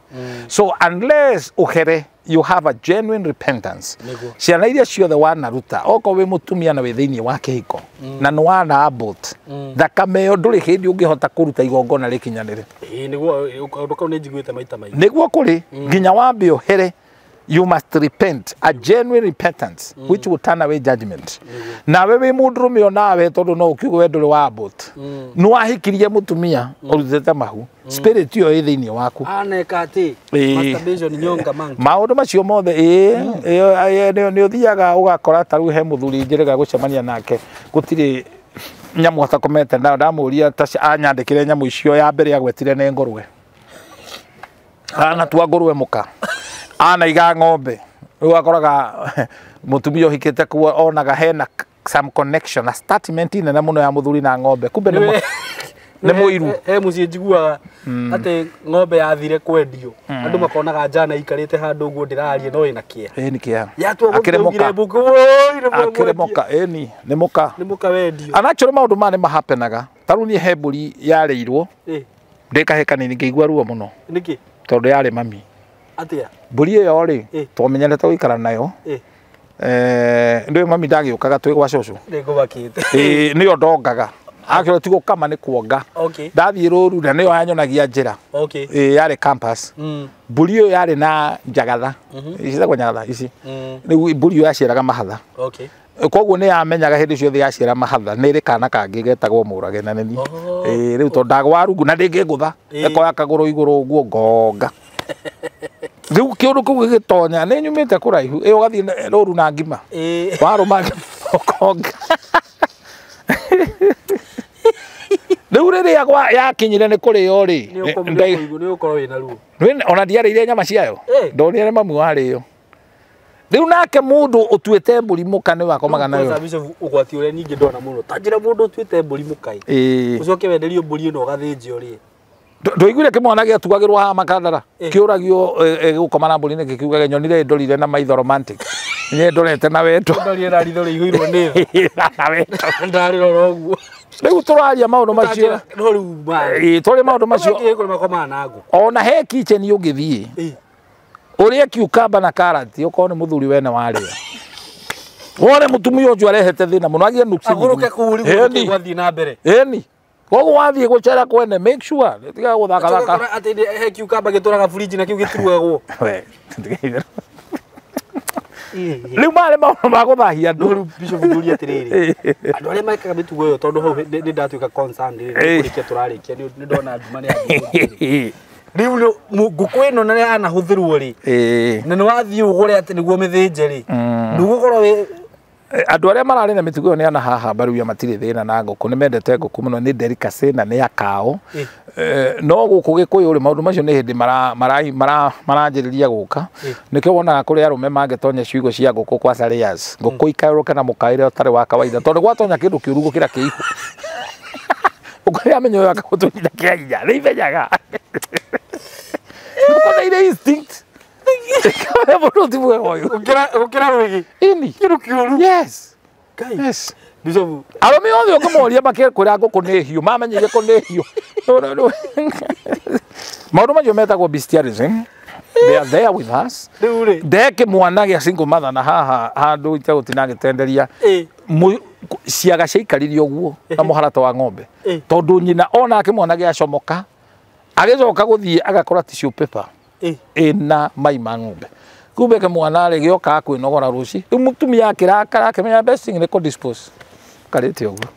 So unless ũhere you have a genuine repentance, ciana iria ciothe wanaruta okorwo wĩ mũtumia na wĩ thĩinĩ wa kĩhiko na nĩ wana abort, thakame ĩyo ndũrĩ hĩndĩ ũngĩhota kũruta igongona rĩkinyanĩre. Ĩĩ nĩguo, kaũndũ kau nĩ njiguĩte maita maingĩ. Nĩguo kũrĩ nginya wambe ũhere. You must repent, a genuine repentance, which will turn away judgment. Nawe wĩ mũndũrũme onawe tondũ no ũkiuge we ndũrĩ wa abort, nĩ wahikirie mũtumia ũrutĩte mahu, spirit ĩyo ĩ thĩinĩ waku. Aneka atĩ masturbation nyonga mangi. Maũndũ macio mothe ĩĩ nĩ ũthiaga ũgakora ta rĩu he mũthuri njĩrĩga gũcemania nake gũtirĩ nyamũ atakomete nayo, ndamũria ta anyandĩkĩre nyamũ icio ya mbere agwetire nĩ ngũrwe. Anatua ngũrwe mũka. Anaiga ng'ombe. Rĩu akoraga mũtumia ũhikĩte kuo onaga hena some connection, a statement nene mũno ya mũthuri na ng'ombe. Kumbe nĩ Nĩ mũiru. He mũciĩ njiguaga atĩ ng'ombe yathire kwendio andũ makonaga njana ikarĩte handũ ũguo ndĩraria no ĩna kĩeha. Ĩni kĩeha. Yatua Akĩrĩ gũtũngire akĩrĩ mũka ĩni nĩ mũka. Nĩ mũka wendio. And actually maũndũ maya nĩ mahapenaga. Ta rĩu niĩ he mbũri yarĩirwo ndĩ kahĩĩ kanini ngĩigua ruo mũno. Nĩkĩ? Tondũ yarĩ mami. Atĩa? Mbũri ĩyo rĩ twamenyerete gũikara nayo. Ndũĩ mami ndagĩũkaga twĩ gwa cũcũ. Nĩngũmakĩte. Nĩyo ndongaga. Actually ti gũkama nĩ kuonga. Ndathiĩ rũru na nĩyo yanyonagia njĩra. Yarĩ campus. Mbũri ĩyo yarĩ na njagatha. Ciĩtagwo njagatha ici. Rĩu mbũri ĩyo yaciaraga mahatha. Koguo nĩ yamenyaga hĩndĩ ciothe yaciara mahatha nĩ ĩrĩ kana kangĩ getagwo mũrage na nĩ niĩ. Rĩu tondũ ndagwa rungu na ndĩngĩngũtha. Ĩkoya kagũrũ igũrũ ũguo ngonga. Rĩu kĩũndũ kĩu gĩgĩtonya nĩ nyumĩte kũraihu. Ĩ ũgathiĩ rũru na ngima. Warũma ũkonga. Rĩu rĩrĩa yakinyire nĩ kũrĩo rĩ. Nĩ ũkorwo wĩna ruo. Ona ndiarĩire nyama ciayo. Ndonire mamu warĩo. Rĩu nake mũndũ ũtuĩte mbũri mũka nĩ wakomaga nayo. Ũgwati ũrĩa ningĩ ndona mũno. Ta njĩra mũndũ ũtuĩte mbũri mũka ĩ. Ũcoke wenderio mbũri ĩno ũgathĩnjio rĩ. Ndũiguire kĩmwana gĩatuagĩrwo haha Makandara kĩũragio gũkoma na mbũri nĩkĩ kiugaga nyonire ndorire na maitho romantic. Nĩ ndorete na wendo. Ndorire na ritho rĩihũirwo nĩ tha. Na wendo. Ndarĩrora ũguo. Rĩu tũraria maũndũ macio. No rĩu ma. Tũrĩ maũndũ macio. Ona he kitchen ũngĩthiĩ. Ũrĩe cucumber na carrot ũkorwo nĩ mũthuri wene warĩa. Wone mũtumia ũcio arehete thĩna mũno agĩe nuksi. Agũrũke kũu rĩu gwathiĩ na mbere. Ĩni. Koguo wathiĩ gũcera kwene make sure tiga gũthaka thaka. Atĩ he cucumber gĩtũraga fridge na kĩu gĩturugagwo. We tiga itherũ. Rĩu marĩ maũndũ ma gũthahia andũ. Rĩu Bishop ngũrie atĩrĩrĩ. Andũ arĩa mekaga mĩtugo ĩyo tondũ hau nĩ ndatuĩka concerned rĩ kũrĩkia tũrarĩkia nĩ ndona nduma nĩ yambĩrĩria. Rĩu ngũkũ ĩno na yanahũthĩrwo rĩ. Na nĩ wathiĩ ũgũre atĩ nĩguo mĩthĩnje rĩ. Ndũgũkorwo wĩ andũ arĩa mararĩ na mĩtugo ĩyo nĩ ana haha mbaru ya matirĩ thĩna na ngũkũ nĩ mendete ngũkũ mũno nĩ delicacy na nĩ akao. No gũkũ Gĩkũyũ rĩ maũndũ macio nĩ hĩndĩ maranjĩrĩria gũka. Nĩkĩo wonaga kũrĩ arũme mangĩtonya ciugũ cia ngũkũ kwa layers. Ngũkũ ikayũrũke na mũkaĩre ũtarĩ wa kawaida tondũ gwatonya kĩndũ kĩũru gũkĩra kĩihu. Ngũkũ yamenya ũyũ akagũtũnyita kĩa hinya nĩ imenyaga. Ngũkũ nĩ irĩ instinct. Mũndũ ti mwega ũyũ. Gũkĩra rwĩgĩ. Ĩni. Kĩndũ kĩũru. Yes. Ngai. Yes. Bishop. Arũme othe ũngĩmoria makekwĩra ngũkũ nĩ hiũ, mamenyire kũ nĩ hiũ. Maũndũ macio metagwo bestialism. They are there with us. Rĩu rĩ. Ndeke mwana gĩa single mother na haha handũ itegũtinda ngĩtenderia. Ciaga ciaikarire ũguo na mũharato wa ng'ombe. Tondũ nyina onake mwana gĩacomoka agĩcoka gũthiĩ agakora tissue paper ĩna mai ma ng'ombe. Kumbe ke mwana rĩ gĩokaga kwĩnogora rũci. Rĩu mũtumia akĩrakara akĩmenya best thing nĩ kũ dispose. Karĩte ũguo.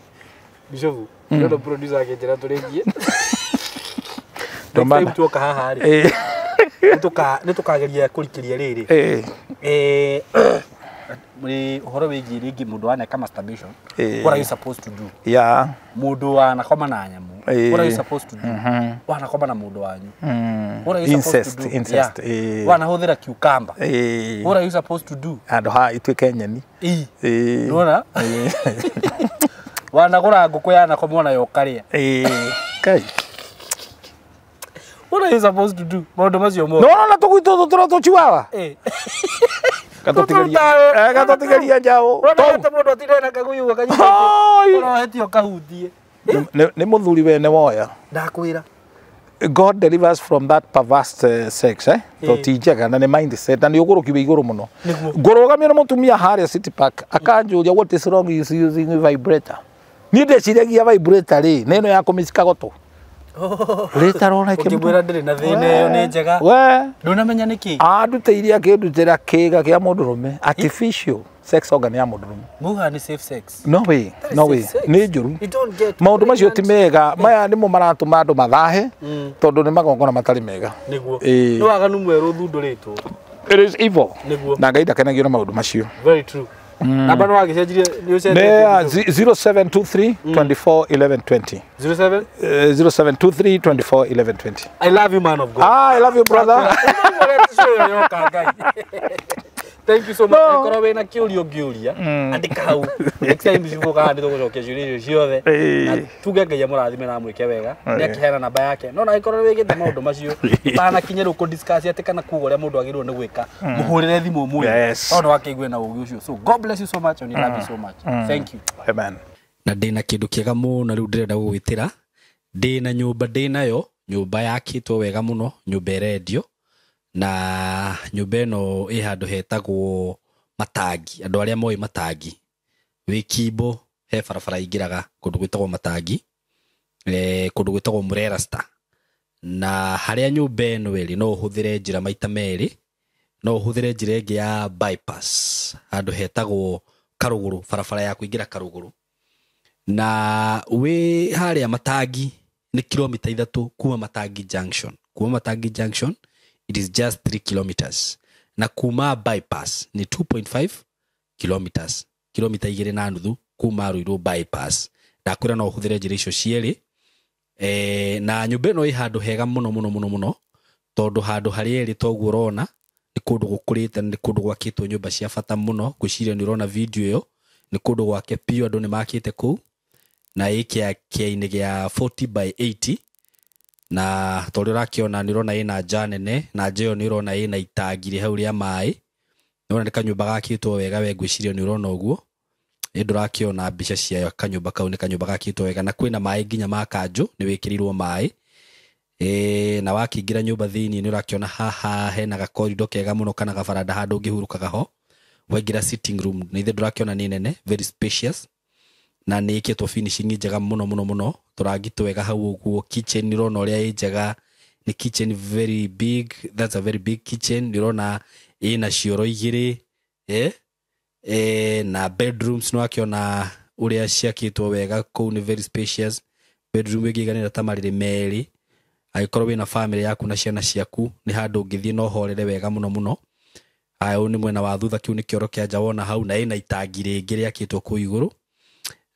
Bishop, ndĩrona producer akĩnjĩra tũrĩkie. Next time tuoka haha rĩ. Nĩ tũkageria kũrikĩria rĩrĩ. Ũhoro wĩgiĩ rĩngĩ mũndũ waneka masturbation. What are you supposed to do? Yeah. Mũndũ wanakoma na nyamũ. What are you supposed to do? Wanakoma na mũndũ wanyu. What are you supposed to do? Incest. Wanahũthĩra cucumber. What are you supposed to do? Handũ ha ituĩke nyeni. Nĩwona? Wanagũra ngũkũ yanakomwo nayo ũkarĩa. Kai. What are you supposed to do? Maũndũ macio mothe. No, no, tũgui tũtũ tũrotwo chihuahua. Gatũtigeria njaũ. Ũronete mũndũ atinde na kaguyu gakanyitĩte. Ũrohetio kahutie. Nĩ mũthuri wene woya. Ndakwĩra. God delivers from that perverse sex, eh? To ti njega na nĩ mindset na nĩ ũgũrũki wĩ igũrũ mũno. Ngũrũgamio nĩ mũtumia harĩa City Park akanjũria what is wrong is using vibrator. Niĩ ndeciragia vibrator rĩ nĩ ĩno ya kũmĩcika gotũ. Later on ũkĩmwĩra ndĩrĩ na thĩna ĩyo nĩ njega. We ndũnamenya nĩkĩ? Andutĩire akĩndutĩra kĩga kĩa mũndũrũme, artificial sex organ ya mũndũrũme. Muga nĩ safe sex. No way, no way. Nĩ njũru. Maũndũ macio ti mega. Maya nĩmo maratũma andũ mathahe tondũ nĩ magongona matarĩ mega. Nĩguo. Nĩ waganu mwerũ ũthundũrĩtwo. It is evil. Nĩguo. Na Ngai ndakenagio na maũndũ macio. Very true. Namba no wagĩcenjirie nĩ ũcenjetie. 0723 24 11 20. 07 0723 24 11 20. I love you, man of God. Ah, I love you, brother. Thank you so much. Angĩkorwo wĩna kĩũria ũngĩũria, andĩka hau. Next time cigũka nĩ tũgũcokia ciũria icio ciothe. Na tuge Ngai amũrathime na amwĩke wega. Nĩ akĩheana namba yake. No na angĩkorwo nĩ wĩkĩte maũndũ macio, ũtanakinyĩrwo kũ discuss atĩ kana kuga ũrĩa mũndũ agĩrĩirwo nĩ gwĩka, mũhũrĩre thimũ ũmwĩre. Tondũ no akĩigue na ũgĩ ũcio. So God bless you so much and we love you so much. Thank you. Amen. Na ndĩna kĩndũ kĩega mũno rĩu ndĩrenda gũgwĩtĩra. Ndĩna nyũmba ndĩnayo, nyũmba yakĩtwo wega mũno, nyũmba ĩrendio. Na nyũmba ĩno ĩ handũ hetagwo Matangi, andũ arĩa moĩ Matangi. Wĩ Kimbo he barabara ingĩraga kũndũ gwĩtagwo Matangi, kũndũ gwĩtagwo Murera Star. Na harĩa nyũmba ĩno ĩrĩ no ũhũthĩre njĩra maita merĩ, no ũhũthĩre njĩra ĩngĩ ya bypass, handũ hetagwo Karũgũrũ, barabara ya kũingĩra Karũgũrũ. Na wĩ harĩa Matangi nĩ kilomita 3 kuma Matangi Junction. Kuma Matangi Junction it is just 3 kilometers. Na kuma bypass ni 2.5 kilometers. Kilomita 2.5 kuma Ruiru bypass. Ndakwĩra no ũhũthĩre njĩra icio cierĩ. Na nyũmba ĩno ĩ handũ hega mũno mũno mũno mũno, tondũ handũ harĩa ĩrĩ toguo ũrona nĩ kũndũ gũkũrĩte, nĩ kũndũ gwakĩtwo nyũmba cia bata mũno. Ngwĩciria nĩ ũrona video ĩyo, nĩ kũndũ gwake biũ, andũ nĩ makĩte kũu. Na ĩ kĩainĩ gĩa 40 by 80. Na ta ũrĩa ũrakĩona nĩ ũrona ĩna nja nene, na nja ĩyo nĩ ũrona ĩna itangi rĩ hau rĩa maĩ. Nĩ ũrona nĩ kanyũmba gakĩtwo wega, we ngwĩciria nĩ ũrona ũguo. Ĩ ndũrakĩona mbica cia kanyũmba kau, nĩ kanyũmba gakĩtwo wega, na kwĩna maĩ nginya ma kanjũ, nĩ wĩkĩrĩirwo maĩ. Na wakĩingĩra nyũmba thĩiniĩ nĩ ũrakĩona haha hena gakorido kega mũno kana gabaranda handũ ũngĩhurũkaga ho. Waingĩra sitting room, nĩ ithe ndũrakĩona nĩ nene, very spacious. Na nĩ ĩkĩtwo finishing njega mũno mũno mũno, tũrangi twega hau ũguo. Kitchen nĩ ũrona ũrĩa ĩ njega, nĩ kitchen very big, that's a very big kitchen. Nĩ ũrona ĩna cioro igĩrĩ, na bedrooms nĩ wakĩona ũrĩa ciakĩtwo wega kũu, nĩ very spacious. Bedroom ĩngĩiganĩra ta marĩrĩ merĩ. Angĩkorwo wĩna family yaku na ciana ciaku, nĩ handũ ũngĩthiĩ na ũhorere wega mũno mũno. Aya, ũyũ nĩ mwena wa thutha, kĩu nĩ kĩoro kĩa nja wona hau, na ĩna itangi rĩngĩ rĩakĩtwo kũu igũrũ.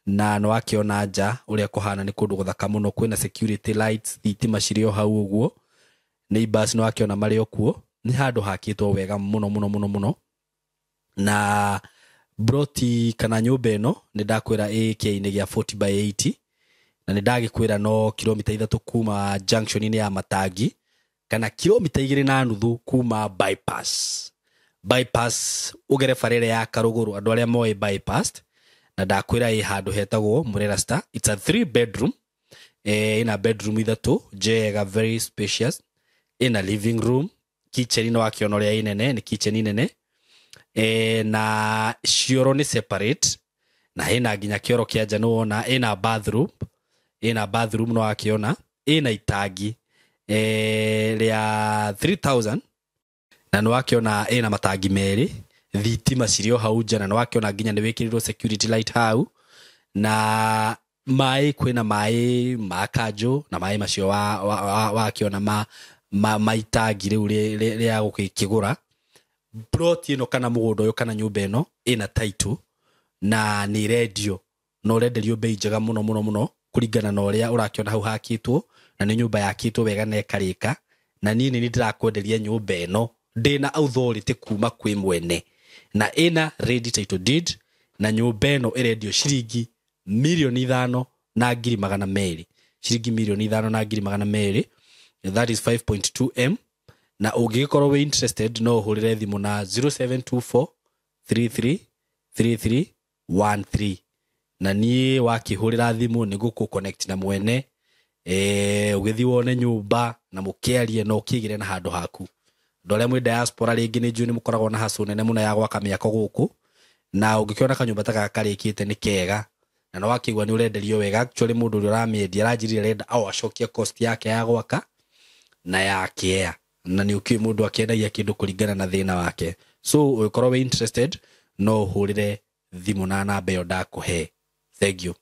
Na nĩ wakĩona nja ũrĩa kũhana, nĩ kũndũ gũthaka mũno, kwĩna security lights, thitima cirĩ o hau ũguo. Neighbors nĩ wakĩona marĩ o kuo, nĩ handũ hakĩtwo wega mũno mũno mũno mũno. Na broti kana nyũmba ĩno nĩ ndakwĩra ĩ kĩainĩ gĩa 40 by 80, na nĩ ndagĩkwĩra no kilomita 3 kuma junction-inĩ ya Matangi, kana kilomita 2.5 kuma bypass. Bypass ũgere bara ĩrĩa ya Karũgũrũ, andũ arĩa moĩ bypass. Na ndakwĩra ĩ handũ hetagwo Murera Star. It's a 3 bedroom, ĩna bedroom 3 njega, very spacious. Ĩna living room, kitchen nĩ wakĩona ũrĩa ĩ nene, nĩ kitchen nene. Na cioro nĩ separate, na ĩna nginya kĩoro kĩa nja nĩ wona. Ĩna bathroom, ĩna bathroom nĩ wakĩona, ĩna itangi rĩa 3000, na nĩ wakĩona ĩna matangi merĩ, thitima cirĩ o hau nja, na nĩ wakĩona nginya nĩ wĩkĩrĩirwo security light hau. Na maĩ, kwĩna maĩ ma kanjũ, na maĩ macio wakĩona ma itangi rĩu rĩa gũkĩgũra. Plot ĩno kana mũgũnda ũyũ kana nyũmba ĩno ĩna title na nĩ ĩrendio, na ũrenderio bei njega mũno mũno mũno kũringana na ũrĩa ũrakĩona hau hakĩtwo, na nĩ nyũmba yakĩtwo wega na ĩkarĩka. Na niĩ nĩ ndĩrakwenderia nyũmba ĩno ndĩna authority kuma kwĩ mwene, na ĩna ready title deed, na nyũmba ĩno ĩrendio ciringi 5,200,000, ciringi 5,200,000, that is 5.2 M. Na ũngĩgĩkorwo wĩ interested no ũhũrĩre thimũ na 0724 33 33 13, na niĩ wakĩhũrĩra thimũ nĩ gũkũ connect na mwene, ũgĩthiĩ wone nyũmba na mũkĩarie na ũkĩgĩre na handũ haku. Andũ arĩa mwĩ diaspora rĩngĩ nĩ njũĩ nĩ mũkoragwo na hustle nene mũno ya gwaka mĩako gũkũ, na ũngĩkĩona kanyũmba ta gaka karĩkĩte nĩ kega, na nĩ wakĩigua nĩ ũrenderio wega. Actually mũndũ ũrĩa ũramĩendia aranjĩrire arenda o acokie cost yake ya gwaka na ya kĩea, na nĩ ũkĩũĩ mũndũ akĩendagia kĩndũ kũringana na thĩna wake. So ũngĩkorwo wĩ interested no ũhũrĩre thimũ na namba ĩyo ndakũhe. Thank you.